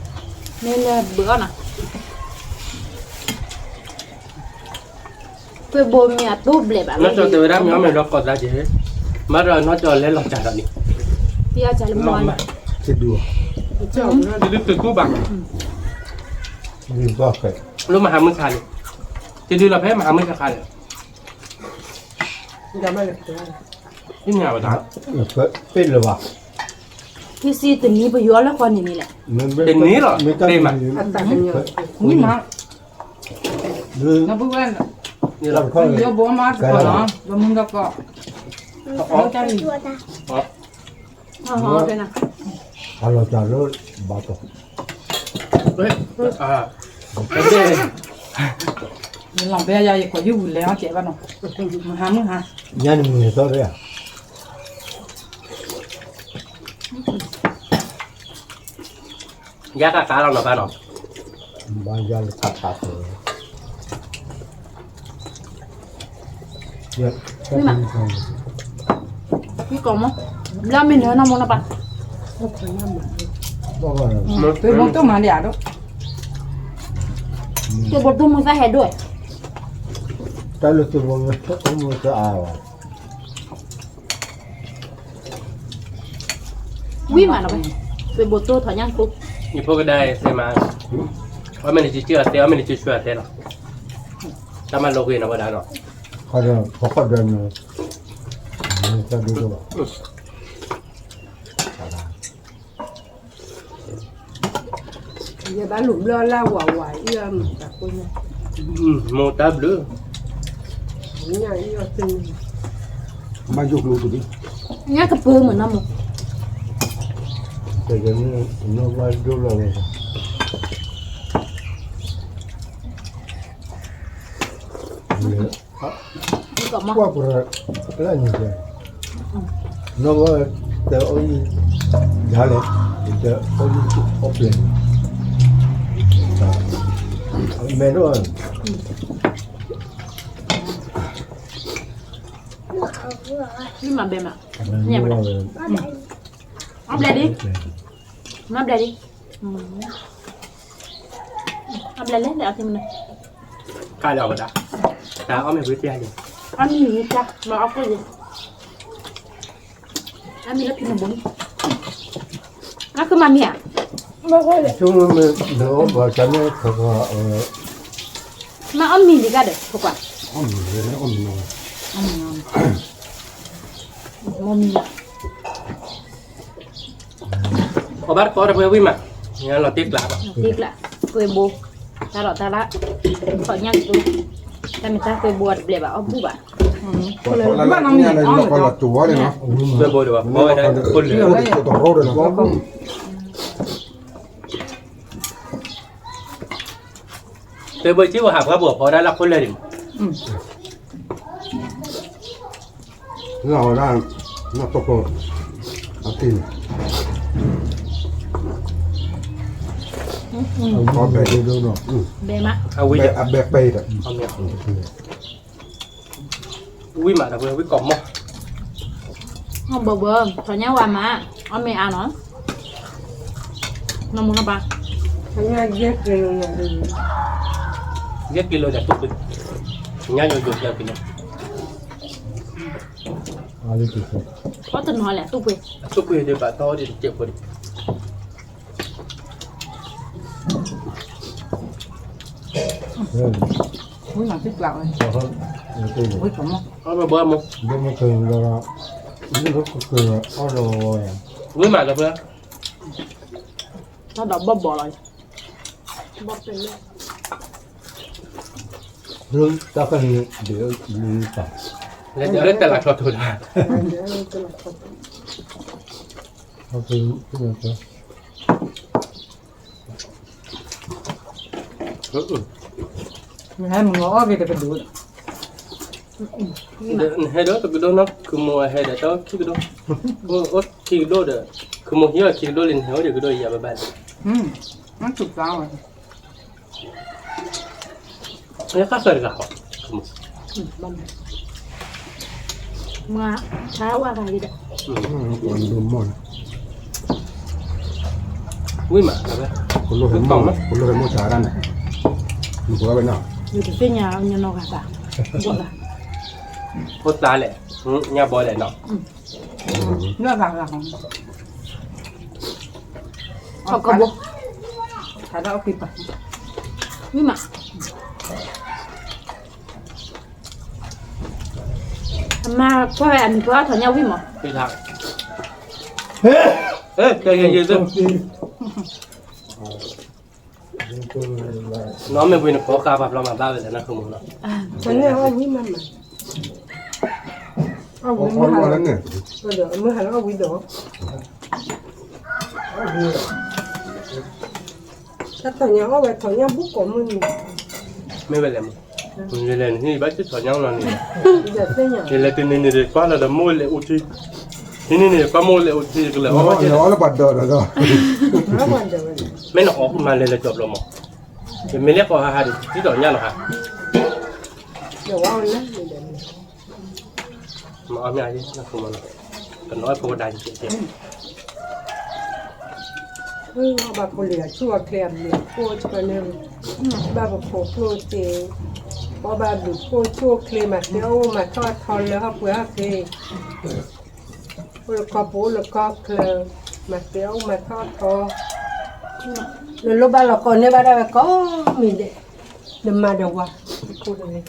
မ့ၢ်လၢဘုးအီၣ်နီၤ, ပဘိမ့ၢ်အတိၢ်ဘျဲးဘၣ်, နီၢ်ကၠီတဲဝဲဒၣ်မ့ၢ်အီၣ်မ့ၤဒီးကိးသးက့ၤ, မၤဒီးနီၢ်ကၠီလဲၤလီၤစှၤဒီးန့ၣ်, တဒု, တဒုသုးခိၣ်ဘၣ်, လၢမဟါမုၢ်ဆါန့ၣ်, တဒုလီၤဖဲမဟါမုၢ်ဆါခါန့ၣ် ပ့ၢ်လၢၤဘၣ်, ခံဆံတနံၤပယီၤလၢဃီန့ၣ်န့ၣ်လဲၣ်, တနံၤလီၤ, ပ့ၢ်မး, မ့ၢ်မး, ဒီပုၢ်ဝဲၢ်, ယိဘိမးတကီးလီၤ, ပမုၢ်ဒီကီး, အီၣ်, အလီၤတၢ်လၢဘၣ်ကီး, နလီၤဘဲယၤ ယကွၢ်ယုၢ်ဝံၤလဲၤအီၣ်ကဲဘၣ်နီၤ, မဟါမုၢ်ဟါ, ညါန့ၣ်မုၢ်ဟဲထီၣ်ရၣ် ယါကကါလီၤနီၤဘၣ်နီၤ, ဘၣ်ယါလၢကကါ, မ့ၢ်မး, မ့ၢ်ကီးမး, ဘျါမ့ၢ်နၢၤနီၢ်မ့ၢ်နီၢ်ပၢ်, သုးဘိတိၢ်မးဒံးဧါဒိၣ်, သုးဘိတိၢ်မုၢ်သၣ်ဟဲဒိၣ်, တၢ်လၢသုးဘိမ့ၢ်တၢ်အါဘၣ် ဝံၣ်မးနီၤ, သုးဘိတိၢ်ထီၣ်ညၣ်ကိၢ်, ယဖိကဒါစ့မး, အီၣ်မ့ၢ်န့ၣ် ကၠံၣ်အီၤသဲ, အီၣ်မ့ၢ်န့ၣ်ကၠံၣ်အီၤသဲလီၤ, တၢ်မၤလိာ်ကွံာ်နီၤဝဲဒၣ်နီၤ, တၢ်ဒိၣ်ဒိၣ်ဘၣ်, ယဘၣ်လူၤဘျၢလၢဝၤဝၤအံၤအီၤမတၤကိၢ်ညါ, မိၢ်တၢ်ဘျုး, ဘၣ်ယိၣ်ကျိတဘ့ၣ်, ညၣ်ကပၢမုၢ်နီၢ်မး, တကဲမ့ၢ်နီၢ်ဘၣ်ဒိၣ်လီၤဝဲ, ကွၢ်ပရၢလၢအညီကဲ, နီၢ်ဝဲတအီၣ်ယံၤ, ယၤလဲၣ်, တအီၣ်ယံၤအီၣ်ပျဲၢ်, မဲာ်ဒိၣ်, မ့ၢ်မၤဘဲမး, အီၣ်ဘျဲၣ်ဒံး, မၤဘျဲၣ်ဒံး, အီၣ်ဘျဲၣ်လဲၣ်, ကါလီၤဝဲဒၣ်, တၢ်အီၣ်မ့ၢ်ဝံၤပျၢ်ယၤ, အီၣ်မ့ၢ်ဝံၤပျၢ်, မၤအီၣ်ကိၣ်ယၤ, အီၣ်မ့ၢ်လၢဖံနဘိန့ၣ်, အကမၤမံၤဧါ, ဆိမ့ၢ်လၢအီၣ်ဘၣ်တၢ်န့ၣ်ခီခီ, မၤအီၣ်မံၤလံကါဒီး ဖိခွါ, အီၣ်မံၤလၢအီၣ်မံၤနီၤ, မ့ၢ်မံၤလီၤ, အီၣ်ဘၣ်တကီတပှဲၤဝံၣ်မး, လီၤတ့ကျးဘၣ်, တ့ကျး, ကွဲဘိ, တၢ်ဒီးတၢ်လၢ, ခီညၣ်ကျိ, တၢ်မ့ၢ်တၢ်ကွဲဘိအတဘျဲးဘၣ် အီၣ်ဘူၣ်ဘၣ်, ကွဲဘိဒီးဘၣ်ဘီဝဲဒၣ်ခိၣ်လၢာ်, တဲဘၣ်စ့ၢ်ဝဲဟးပှၤဘိးဖီဒၣ်လၢခိၣ်လၢာ်ဒံးမး, လၢအဝဲဒၣ်, နီၢ်တိၢ်ဖိ, အက့ၢ်, အဝဲဘဲဒိၣ်ဒိၣ်, ဘဲမး, အဝဲအဘဲပဲဒီး, ဝံၣ်မးဒီးဝံၣ်ကီၢ်မီၢ်, ဘၣ်ဘၣ် ထီၣ်ညါဝဲမး, အီၣ်မ့ၢ်အါနီၤ, နီၢ်မူနီၢ်ပၢ်, ယဲၢ်ကံလိၤဒီးတူၢ်ပှ့ၤ, ညါယိယိကျဲကံလိၤ, အီၣ်တနီၤလဲၣ်တူၢ်ပှ့ၤ, တူၢ်ပှ့ၤဒံးဘၣ်တီဒံးတစဲးဖိဒံး, ဝံၣ်မးတကျးဝဲ, ဝံၣ်ကီၢ်မီၢ်, အီၣ်ဘၣ်ဘၣ်မး, ဝံၣ်မးလၢ, ဝံၣ်မးလၢ, တၢ်ဒီးဘီၣ်ဘီၣ်လီၤ, ဘီၣ်ပဲၢ်လၢ, တၢ်ခါန့ၣ်, လၢတၢ်လၤထီၣ်ထီၣ်လၢ, နဟဲမုၢ်ဂီၤအီၣ်က့ၤတကဒိၣ်, နဟဲဒီးတကဒိၣ်နီၤ ခုမိၢ်ဟဲဒီးတၢ်ခံကဒိၣ်, အိၣ်ခံကဒိၣ်ဒီး, ခုမိၢ်ဟံးအီၣ်ခံကဒိၣ်လံ နဟဲအိၣ်ဒီးကဒိၣ်ယၤဘၣ်ဘၣ်လံ, နတူၢ်ဖျါဝဲ, လၢဃၣ်ဃၢၤတဂၤဟီ, မၤ, ဆါဝါဂၤလံဒီး, ဝံၣ်မး, ကလိၣ်ဟဲမိၢ်ဆါဒၣ်န့ၣ်, နပှဲၤဝဲနီၤ, ယတသ့ၣ်ညါညီနီၢ်ဂၤသး, ဘီၣ်လၢ, ဖိသၣ်လဲၣ်, ညါဘီလဲၣ်နီၤ, နီၢ်ဂၤဂၤ, ခီကဘိ, ခါဒၣ်အီၣ်က့ၤပၢ်, ဝံၣ်မး အမါကွၢ်ဝဲအမံၤပှၢ်ထီၣ်ညါဝံၣ်မး, နီၢ်မ့ၢ်ဝံၤ နကိးဃာ်ပှၤဘျီမၤဘၣ်ဝဲလဲၣ် နၢ်ခူမူနီၤ, အဝံၣ်မးမး, အဝံၣ်မး, မ့ၢ်ဟးလၢအဝံၣ်ဒီး, တၢ်ထီၣ်ညါအီၣ်ဝဲထီၣ်ညါဘူးကိးမုၢ်နံၤ, မ့ၢ်ဝဲလဲၣ်မး, လဲၤလဲၤနဟံၣ်ဘၣ်စ့ၢ်ထီၣ်ညါနီၤန့ၣ်, ယလဲၤတုၤန့ၣ်န့ၣ် ကွၢ်လီၤဒီးမိၢ်လဲၤအိၣ်ထံ, ဟံးန့ၢ်န့ၣ် ကွၢ်မိၢ်လဲၤအိၣ်ထံကလဲၤအီၣ်ဘၣ်စ့ၢ်, မ့ၢ်နအီၣ်ဃုမၤလဲၤလဲၤကၠီဘျီမး, ယမ့ၢ်လဲၤဃီဟးဟးဒီး တံၢ်ထီၣ်ညါလီၤဟး မၤအီၣ်မ့ၢ်အါ, ကနီၣ်ဖိကဒါကဲး, ဘၣ်ဖိလံၤအဆူၣ်အချ့အဘျုးအဖှိၣ်ဆၢန့ၣ်, ဘၣ်ပဖိကျိၣ်စ့, ပဘၣ်ဘျုးဖှိၣ်ဆူၣ်ချ့ မၤသ့အီၣ်အိၣ် မၤထီၣ်အထီလၢဟီၣ်ပှဲၤဟီၣ်ချ့, အိၣ်လၢကီၢ်ပူၤအိၣ်လၢကီၢ်ချၢ, မၤသ့အီၣ်အိၣ်မၤထီၣ်အထီ, နလိၣ်ဘၣ်လီၤကီန့ၢ်ဘၣ်ဒၣ်ဝဲကိးမံၤဒဲး, နမၤဒီးဝၤ, ခိၣ်တဂ့ၤ နီ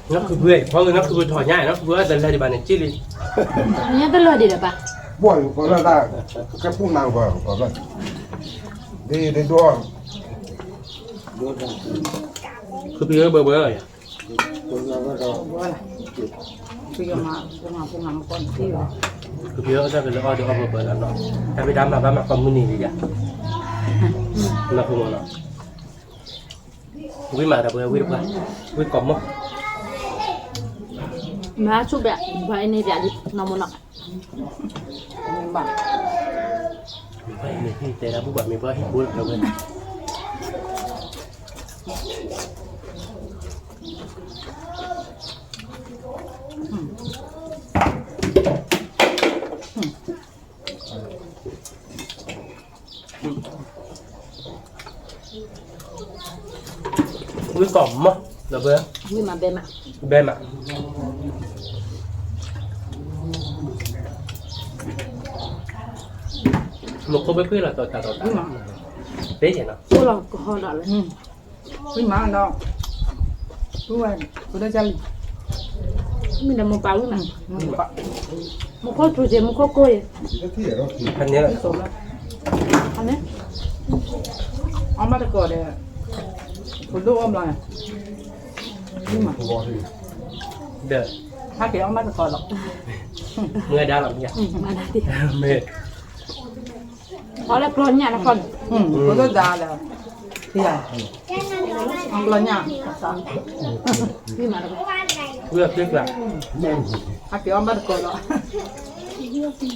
ၢ်ခုဖု, ဖီက့ၤနီၢ်ခုဖုထီၣ်ညါ, နီၢ်ခုဖုတလဲၤဒံးဘၣ်န့ၣ်က့ၢ်လံ, ညါတလဲၤဒံးဒီးပၢ်, ဘီၣ်ယူၤကီၢ်လၢတၢ်, ကဲပူၣ်နၤကီၢ်, ဒ်ဒ်ဒိၣ်, ခုဖုဘၢဘၢလီၤယၤ, ခုဖုတၢ်ကလၢအီၣ်ဒီးအီၣ်ဘၢဘၢလီၤနီၤ, တၢ်ဖံးတၢ်မၤဘၣ်မၤကီၢ်မုၢ်နံၤလံယၤ, နီၢ်ခုမနီၤ, ဝံၣ်မးဒီးပဝဲဝံၣ်တပှၢ်, ဝံၣ်ကီၢ်မီၢ်, မၤဆူၣ်ဘၣ်, ဘၣ်အန့ၣ်ဘၣ်လံ, နီၢ်မနီၤ, မ့ၢ်ဘၣ်, မ့ၢ်ဘၣ်အန့ၣ်ဟံၣ်တဲဒၣ်ဘူၣ်ဘၣ် မ့ၢ်ဘၣ်ဟံၣ်ဘိလီၤဝဲ ဝံၣ်ကီၢ်မီၢ်, ဝံၣ်မးဘဲမး, ဘဲမး, မူခိၣ်ပ့ၢ်ပ့ၢ်လီၤ တီၤတၢ်တီၤတၢ်, ပ့ၢ်ယဲၢ်နီၤ, အိၣ်လီၤကဟီဒီးလၢ, ဝံၣ်မးဒီး, ဝံၣ်ဝဲ, ပဒိၣ်ကၢ်လံ, မ့ၢ်ဒီးမိၢ်ပၢ်ဝံၣ်မး, မူခိၣ်ထူစ့ၢ် မူခိၣ်ကိၢ်ယဲၢ်, ဖဲန့ၣ်, အီၣ်ဘၣ်တကိးဒီး, ပဒိၣ်အီၣ်ဘျီ, ဝံၣ်မး, ဒီး, ဟဲက့ၤအီၣ်ဘၣ်တကိးဒီး, မ့ၢ်ဒါလီၤမ့ၢ်, မ့ၢ်, ဖီလၢကျီညၣ်တခီန့ၣ်, ဖိဒိၣ်ဒါလၢ, ကျီညၣ်, ဝံၣ်ကျါ, ဟဲက့ၤအီၣ်ဘၣ်တကိးဒီး ဝံၣ်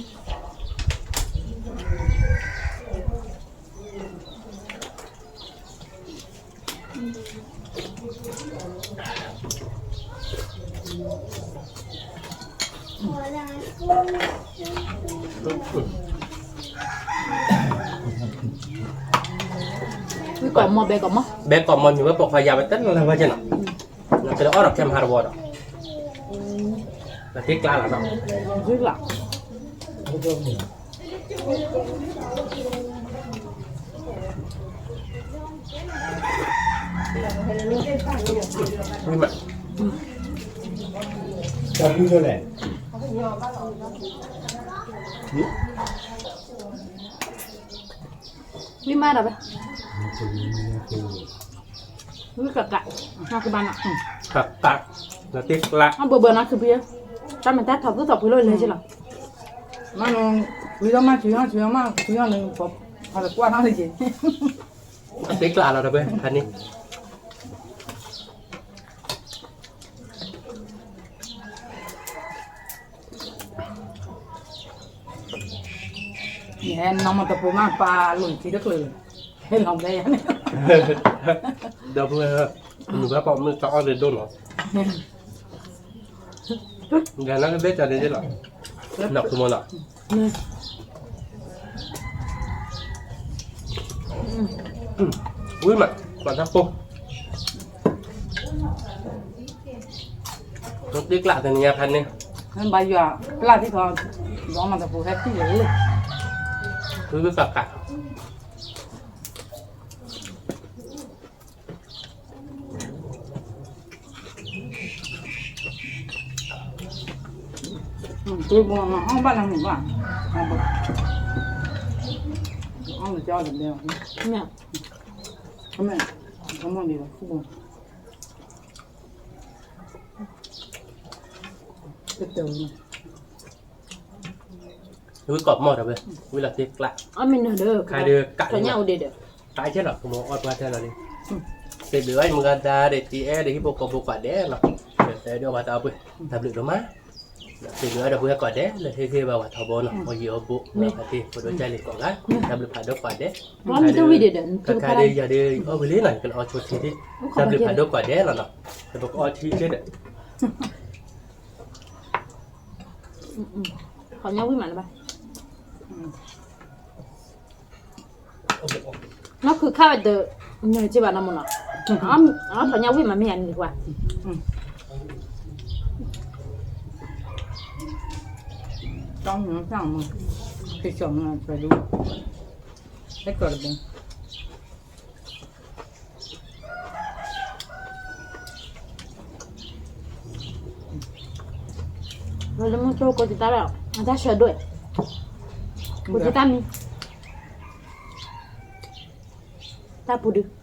ကိးမီၢ်ဘဲကိးမီၢ်, ဘဲကိးမီၢ်မ့ၢ်ဝဲပိာ်ခွါယၤဝဲတလၢဝဲကဲနီၤ, နကလဲၤအီၣ်ဒီးခဲမဟါတဝီဒီး, နသ့ကျါလီၤနီၤ, သ့ကျါ ဝံၣ်မး, တၢ်ဘုလဲၣ်, ဝံၣ်မးဒီးဝဲ, ဝံၣ်ကးကး, နကဘၣ်နီၤ, ကးကး, နသ့ကျါ, အဘၢဘၢနီၤ စပံး, တၢ်မ့ၢ်တၢ်ထီၣ်သူၣ်ထီၣ်ပှ့ၤလီၤလဲက့လီၤ, မ့ၢ်, ဝံၣ်လီၤမး ဆူညါ ဆူညါမး ဆူညါန့ၣ်, အတကွၢ်နီတက့ၢ်, အသ့ကျါလီၤဒီးဝဲ ဖဲန့ၣ် ယဟဲနီၢ်မးတပူၤမး ပာ်လိာ်ထံတချုးလၢာ်, ဟဲလီၤဘဲယၤန့ၣ်, ဒီပုၢ်ဝဲၢ်, မုၢ်ဘၣ်ပှၤမုၢ်တအီၣ်ဒ့ဒိၣ်နီၤ, ဒီးနကဘဲၣ်တၢ်န့ၣ်လီၤ, နီၢ်ခိမီၤနီၤ, ဝံၣ်မး, ပှၤတၢ်ပိၢ် သ့ကျါတနံၤညါဖဲန့ၣ်, ဘၣ်ယွၤပျၢ်ထံထီၣ်, ဘီမၤတပူၤဟဲထံၣ်လၢာ်, သုသးကး, အီၣ်ဘၣ်လၢမုၢ်ဘၣ်, အီၣ်မ့ၢ်ကၠီတဘဲ, မ့ၢ်, ကမီၣ်ဒ်လီၤ, ကတၢၢ် ဝံၣ်ကိးမီၢ်ဒီးဝဲ, ဝံၣ်လီၤသ့ကျါ, ခါဒီးကးညၣ်အိၣ်ဒံးဒီး, ကးကဲလီၤ ကမီၤအီၣ်ပှၤတဲလီၤန့ၣ်, စံးဘျုးဝဲမုၢ်ဂၤဒါဒီး တံၤအဲၣ်ဒီး ဟံၣ်ဖိဃီဖိကိးဂၤဒဲးလီၤ, ဒီးတဲဒိၣ်ဘၣ်တၢ်အီၣ်ပှ့ၤ, တၢ်ဘျုးဒိၣ်မး, စံးဘျုးဝဲဒီပုၢ်ဝဲၢ်ကိးဂၤဒဲး လၢဟ့ၣ်ဂံၢ်ဘၣ်ဝဲထီဘိနီၤ, အီၣ်ယံၤအီၣ်ဘူး, ပသ့ၣ်ဖိဒိၣ်ကၢ်လံၤကိးဂၤ, တၢ်ဘျုးဖးဒိၣ်ကိးဂၤဒဲး, ခါဒီးယၤဒီး အီၣ်ဝံၤလံနီၤ ယကလီၤအီၣ်ဆိထံဒံး, တၢ်ဘျုးဖးဒိၣ်ကိးဂၤဒဲးလီၤနီၤ, ပကအီထံကဲဒီး ခီညါဝံၣ်မးလၢၤဘၣ်, နီၢ်ခုခါဝဲတနၢၤက့ဘၣ်နီၤမ့ၢ်နီၤ, ခီညါဝံၣ်မးမ့ၢ်ယၤန့ၣ်ကွၢ်, တီနၢ်တၢ်မ့ၢ်, ကစီၤမ့ၢ်, ဟဲကီးတဘိ လၢမုၢ်ဆိကိးတံာ်တာ်ဒီး အတၢ်ဆၢဒိၣ်, ကိးတံာ်တာ်မံၤ, တၢ်ပူၤဒုး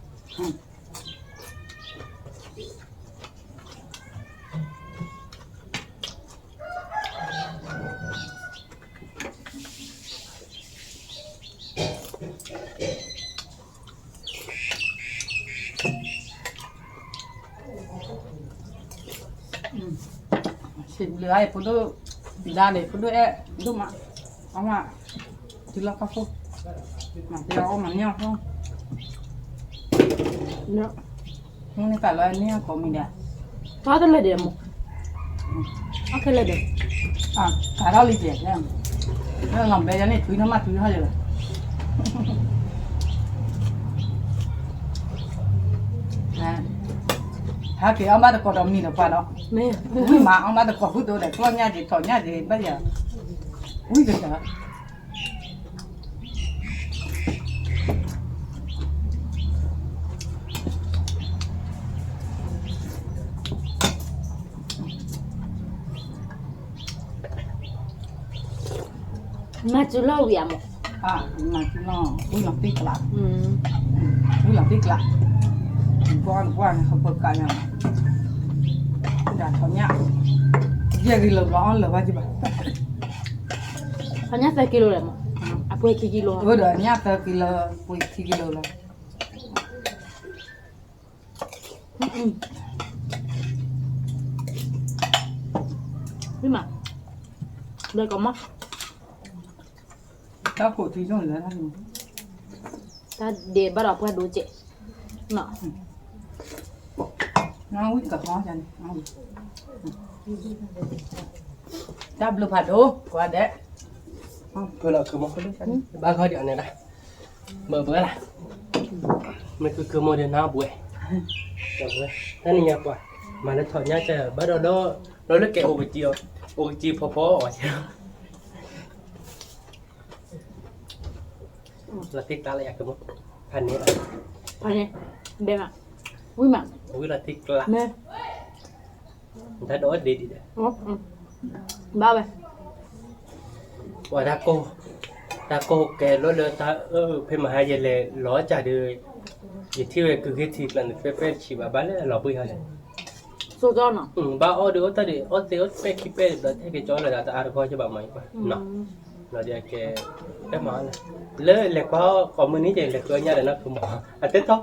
စံးဘျုးအဖိဒိၣ်, ဒါန့ၣ် ဖိဒိၣ်အဲၣ်ဒိၣ်မး, အမ, တုၤလီၤကီၢ်ခိၣ်, မၤတ့အီၣ်မၤန့ၢ်အီၣ်ခိၣ်, မ့ၢ်န့ၣ်ကးလီၤန့ၢ်အီၣ်ကိးမံၤဒဲး, တၢ်တလၢာ်ဒဲးမ့ၢ်, အီၣ်ခဲလၢာ်ဒဲး, ကးထီၣ်လံကဲး, လီၤဘဲယၤန့ၣ် ထွံထီၣ်မးထွံထီၣ်ယၤလီၤ ဟဲက့ၤအီၣ်ဘၣ်တကိးဒီးမံၤဒီးပှၤဒီး, ဝံၣ်မးအီၣ်ဘၣ်တကိးဃုာ်သိဒီး ကျီၢ်ညၣ်က့ၤ ထီၣ်ညၣ်က့ၤ ဘၣ်ယၤ, ဝံၣ်ကတၢၢ်, မၤစူၤလီၤဝံၤအမိၢ်, မၤစူၤလီၤ ဝံၤလီၤသ့ကျး, ဝံၤလီၤသ့ကျး, ကွၢ်ကွၢ်န့ၣ် ဟပကးညါ, ဒၣ်ထီၣ်ညၣ်, ယဲၢ်ကံလိၤဘျီအီၣ်လၢၤဘၣ်ကဘၣ်, ထီၣ်ညၣ်သၢကံလိၤလဲၣ်မိၢ်, အပှဲၤခံကံလိၤ, အဝဲဒီးညၣ်သၢကံလိၤ ပှဲၤခံကံလိၤလီၤ. မ့ၢ်မး, ဒီးကမီၤ, တၢ်ခိၣ်ထံဒိၣ်လၢ, တၢ်ဒဲးဘၣ်ဒီးပှၢ်ဒိကဲး, နီၢ်, ဝံၣ်ကဟီန့ၣ်, တၢ်ဘျုးဖးဒိၣ် ကွၢ်ဒဲး, ဖုလီၤခုမီၤ, ဘၣ်ခီဒံးအီၤန့ၣ်ဒၣ်, မ့ၢ်ပှဲၤလၢ, မ့ၢ်ခုခုမိၢ်ဒီးနၢ်ပှဲၤ, တၢ်နံၤညါပှၤ, မၤလၢထီၣ်ညါကဘၣ်ဒီး, ဒီးလၢကဲအိၣ်ကစံ, အိၣ်ကစံဖီဖီအီၤ, လီၤသ့ကျးလၢယၤကမီၤ, ဖးန့ၣ်, ဖးန့ၣ်, ဘဲမး, ဝံၣ်မး, ဝံၣ်လီၤသ့ကျး, တၢ်ဒိးဒ့ဒံးဒီး, ဘၣ်ဝဲ, ပှၤတၢ်ကိၢ်, တၢ်ကိၢ်ကဲလီၤလၢတၢ်အၢၣ်ဖဲမဟါယဲလဲၤလီၤကၢ်ဒီး, ယထံၣ်ဝဲကုၢ်ဂ့ၢ်ထံကျါန့ၣ် ပဲပဲတဆံးဘၣ် ဘၣ်လၢအလီၤဘှံးဟီလဲၣ်, ဘၣ်အီၣ်ဒီးအီၣ်တၢ်ဒံး အီၣ်သ့အီၣ်ပဲခံပဲတဘျီ ထဲက့ၤကၠီလၢဒၣ်တအါတဂီၢ်ကဘၣ်မၤအံၤပှၤ, လီၤဒ်အကဲ, ပဲမၤအီၤလဲၣ်, လၢလဲၤကွၢ်အီၣ်ကိးမုၢ်နံၤကဲ လဲၤဃုအီၣ်ညၣ်ဒီးနီၢ်ကမီၤ, အတဲထီၣ်,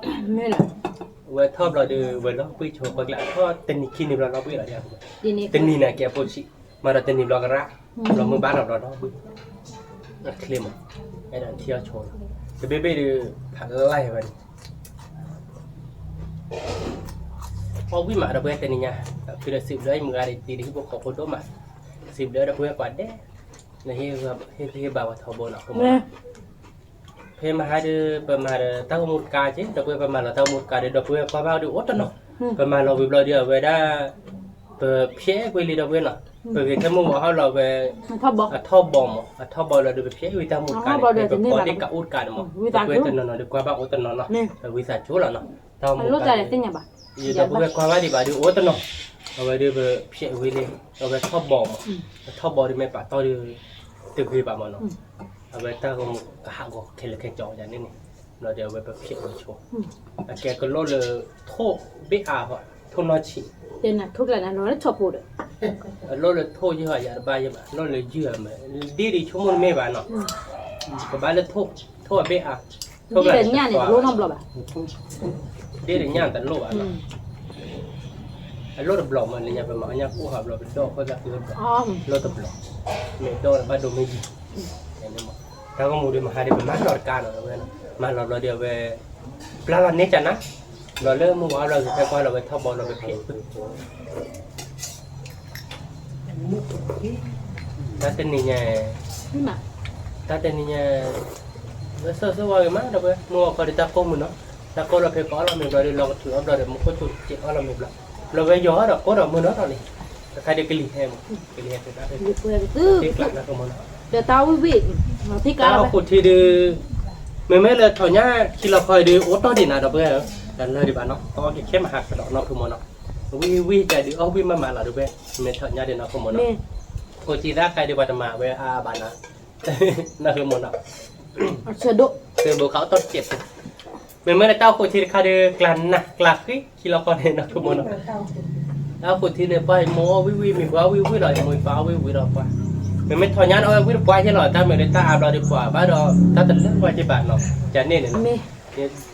ဝဲထီၣ်ဘျီဒီး ဝဲလီၤဘှံးဆိပှဲၤကျါ အထီၣ်တနံၤခံနံၤဘျီလီၤဘှံးလီၤ, တနံၤန့ၣ်ကဲအဖိဆံး, မၤဒီးတနံၤဘျီကရၣ်, ဘျီမုၢ်ဘၣ်လီၤဘျီဒီဘှံး, အချ့မး, အဲၣ်ဒိးထံအီၣ်ဆိလီၤ, တဘ့ၣ်ဘ့ၣ်ဒီး, ဖးလၢ်ဝဲန့ၣ် အီၣ်ဝံၣ်မးဒီပုၢ်ဝဲၢ်တနံၤညါ, ဖုဒီးစံးဘျုးအမုၢ်ဂၤဒ်တံၤဒ်ဟံၣ်ဖိဃီဖိဒိၣ်မး, စံးဘျုးဒီပုၢ်ဝဲၢ်ကိးဂၤဒဲး, လၢဟ့ၣ်ဂံၢ်ဟ့ၣ်ဘါဝဲထီဘိနီၤ, ဖဲမဟါဒီး ပမၤဒီးတၢ်ဂီၤမူတကးက့ၤ ဒီပုၢ်ဝဲၢ် ပမၤလီၤတၢ်ဂီၤမူတကးဒီး ဒီပုၢ်ဝဲၢ်ကွၢ်ဘၣ်ဒီးအိၣ်တနီၤ, ပမၤလီၤဝံၤဘျီဒီးအဝဲဒၣ်, ပဖျဲးကွံာ်လံဒီပုၢ်ဝဲၢ်နီၤ, ပဂ့ၤထဲမိၢ်ဝၤဟီၣ်လီၤဝဲ, အထီၣ်ဘီမး အထီၣ်ဘီလီၤဒီး ပဖျဲးဝံၤတၢ်မူတကးန့ၣ် ပကီၢ်ဒ့ၣ်ကအိၣ်တကးန့ၣ်မး, ဒီပုၢ်ဝဲၢ်တနီၤနီၤဒီးကွၢ်ဘၣ်အိၣ်တနီၤနီၤ, ဝံသးစူၤလီၤနီၤ, တၢ်ဂီၤမူတကး, ဒီပုၢ်ဝဲၢ်ကွၢ်ဘၣ်ဒံးဘၣ်ဒီးအိၣ်တနီၤ, အဝဲဒီးပဖျဲးဝံၤလံ, အဝဲထီၣ်ဘီမး, အထီၣ်ဘီဒီးမ့ၢ်ပာ်တီၢ်ဒီး, တဂ့ၤဘၣ်မးနီၤ, အဝဲတၢ်ဂီၤမူကဟးဂီၤခဲလၢာ်ခဲဆ့ယၤန့ၣ်န့ၣ်, ဘျီဒီးအဝဲပဖျဲးဝဲဆိ, အကဲကလိၣ်လၢ, ထိၣ်ဘ့ၣ်အါ, ထိၣ်နီၢ်ဆံး, အလိၣ်လၢထိၣ်ယုၢ်အယၤတဘၣ်ယဲဘၣ် လိၣ်လၢယုၢ်အမး, ဒ့ၣ်ဒ်ဆိကမိၣ်တမ့ၢ်ဘၣ်နီၤ, ကဘၣ်လၢထိၣ်, ထိၣ်အဘ့ၣ်အါ, ထိၣ်ဘ့ၣ်အါ, ဒ့ၣ်ဒီးညၣ်တလိၣ်ဘၣ်နီၤ, အလိၣ်တဘျီမး လၢညါပမၤအီၣ်ညၣ်ကိၢ်ဟးဘျီပဒီၣ်ဃီသးဖုတဘျီ, လိၣ်တဘျီ, မ့ၢ်ဒီၣ်ဘၣ်ဒိမ့ၢ်ယံၤ, တၢ်ဂီၤမူဒီးမဟါဒီးပမၤလီၤတကးနီၤ, မၤလီၤဘျီဒီးအဝဲ, ပျၢ်လီၤန့ၢ်ကနၤ, ဘျီလၢမိၢ်ဝၤဘျီဂ့ၤဖဲကွၢ်လီၤဝဲထီၣ်ဘီလီၤဝဲဖျဲး, တၢ်တနံၤညါ, တၢ်တနံၤညါ, လၢဆၢဆၢဝါဂ့ၤမး ဒီပုၢ်ဝဲၢ် မိၢ်ဝၤခီဒီးတၢ်ကိၢ်မုၢ်နီၤ, တၢ်ကိၢ်လီၤဖဲကအီၣ်လီၤမ့ၤဘျီဒီး လီၤကထုးအီၣ်ဘျီဒီး မူခိၣ်ထူးကဲးအီၣ်လီၤမ့ၤဘျီ, ဘျီဝဲယီၤဒီးကိၢ်ဒီးမုၢ်နီၤနီၤန့ၣ်, တခါဒီးကလံၤဟဲမး, ကလံၤဟဲဖဲဘၣ်ဖဲ, သ့ကျးနီၤကမီၤနီၤ, ဒီးတၢ်ဝံၣ်ဝံၣ်, တၢ်အီၣ်ခိၣ်ထံဒီး, မ့မ့ၢ်လၢထီၣ်ညါခံလီၤခီအံၤဒီး အိၣ်တီၢ်ဒံးနၤဒီပုၢ်ဝဲၢ်ဧၢ, တလၢဒံးဘၣ်နီၤ တအီၣ်က့ၤခဲမဟါကဒီးနီၤဖုမီၤနီၤ, ဝံၣ်ဝံၣ်ကဒီးအီၣ်ဝံၣ်မးမးလီၤဒီပုၢ်ဝဲၢ်, မ့ၢ်ထီၣ်ညါဒီးနီၤဖုမီၤနီၤ, ခိၣ်ထံသၣ်ခါဒီးပှၤတမၤဝဲအါအါဘၣ်နၤ, နီၤဖုမီၤနီၤ, သုးဘိခးအီၣ်တီၢ်တစဲးဖိ, မ့မ့ၢ်လၢတၢ်အီၣ်ခိၣ်ထံတခါဒီး ကျါနးကျါဃံခံလီၤခီန့ၣ်နီၤဖုမီၤနီၤ, တၢ်အီၣ်ခိၣ်ထံန့ၣ် ပှၤအံၤမိၢ်အီၣ်ဝံၣ်ဝံၣ် မ့ၢ်ပှၤအီၣ်ဝံၣ်ဝံၣ်လီၤ မိၢ်ပၢ်အီၣ်ဝံၣ်ဝံၣ်လီၤပှၤ, မ့မ့ၢ်ထီၣ်ညါန့ၣ် အီၣ်ဝံၣ်တပှၢ်ယဲလီၤ တၢ်မ့ၢ်လၢတၢ်အါဘျီဒီးပှၤဘၣ်ဒီး တၢ်တလၢပှၤက့ၤဘၣ်နီၤ, ကန့ၣ်န့ၣ်,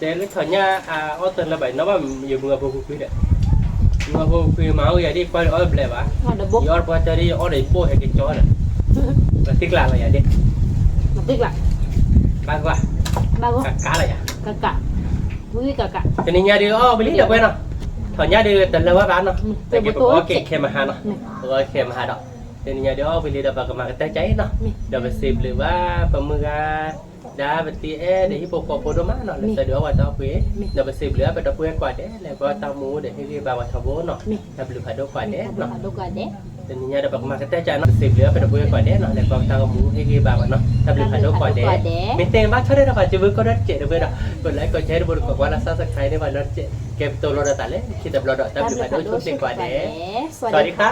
တဲလၢထီၣ်ညါအအီၣ်တလၢဘၣ်နီၤဘၣ် ယမုၢ်အဖိခွံခွံဒီး, မုၢ်အဖိခွံခွံမၤအိၣ်ယၤဒ်ကွၢ်ဒီးအီၣ်ဘျဲးဘၣ်, ယအီၣ်တပှၢ်တၢ်ဒ်ယအီၣ်ဒီးယပိၢ်ဟဲက့ၤကၠီဒီး, ပသံကျးလီၤယၤဒ်, ဘၣ်ကွၢ်, ကကးလီၤယၤ, တနံၤညါဒ်အီၣ်ဝံၤလံဒီပုၢ်ဝဲၢ်နီၤ, ထီၣ်ညါဒ်တလၢဘၣ်ဘၣ်နီၤ, ပကဘၣ်အီၣ်က့ၤခဲမဟါနီၤ, ပအီၣ်ခဲမဟါဒီး, တနံၤညါဒ်အီၣ်ဝံၤလံဒီး ပကမၤကတၢၢ်ကၢအံၤနီၤ, ဒီးပစံးဘျုးဘၣ်ပမုၢ်ဂၤ, ဒီးပသံအဲၣ်ဒီးဟံၣ်ဖိဃီဖိဒိၣ်မးနီၤ လၢသးဒုးအီၣ်ပှၤတၢ်အီၣ်ပှ့ၤ, ဒီးပစံးဘျုးဘၣ်ပဒီပုၢ်ဝဲၢ်ကိးဂၤဒဲး လၢပှၤတၢ်မူဒီးဟ့ၣ်ဂံၢ်ဘါပှၤထီဘိနီၤ, တၢ်ဘျုးဖးဒိၣ်ကိးဂၤဒဲးနီၤ, တနံၤညါဒီးပကမၤကတၢၢ်ကၢနီၤ ပစံးဘျုးဘၣ်ပဒီပုၢ်ဝဲၢ်ကိးဂၤဒဲးနီၤ လၢပှၤတၢ်ဂီၤမူဟ့ၣ်ဂံၢ်ဘါပှၤနီၤ တၢ်ဘျုးဖးဒိၣ်ကိးဂၤဒဲး, မ့ၢ်သ့ၣ်ဘၣ်ဆီၣ်ထွဲဒီးပှၤစံးဘျုးကီၢ်ဒီးတစဲးဒီပုၢ်ဝဲၢ်ဒီး, ပ like ကီၢ် share ဒီးပဒီးကွၢ်ကွၢ်လၢ subscribe န့ၢ်ပှၤနီၤတစဲး, ကဲပတိၤလီၤဒီးသးလၢခံတဘျီဒီး တၢ်ဘျုးဖးဒိၣ်ဆိၣ်ဂ့ၤကိးဂၤဒဲး, စဝၤဒံခါ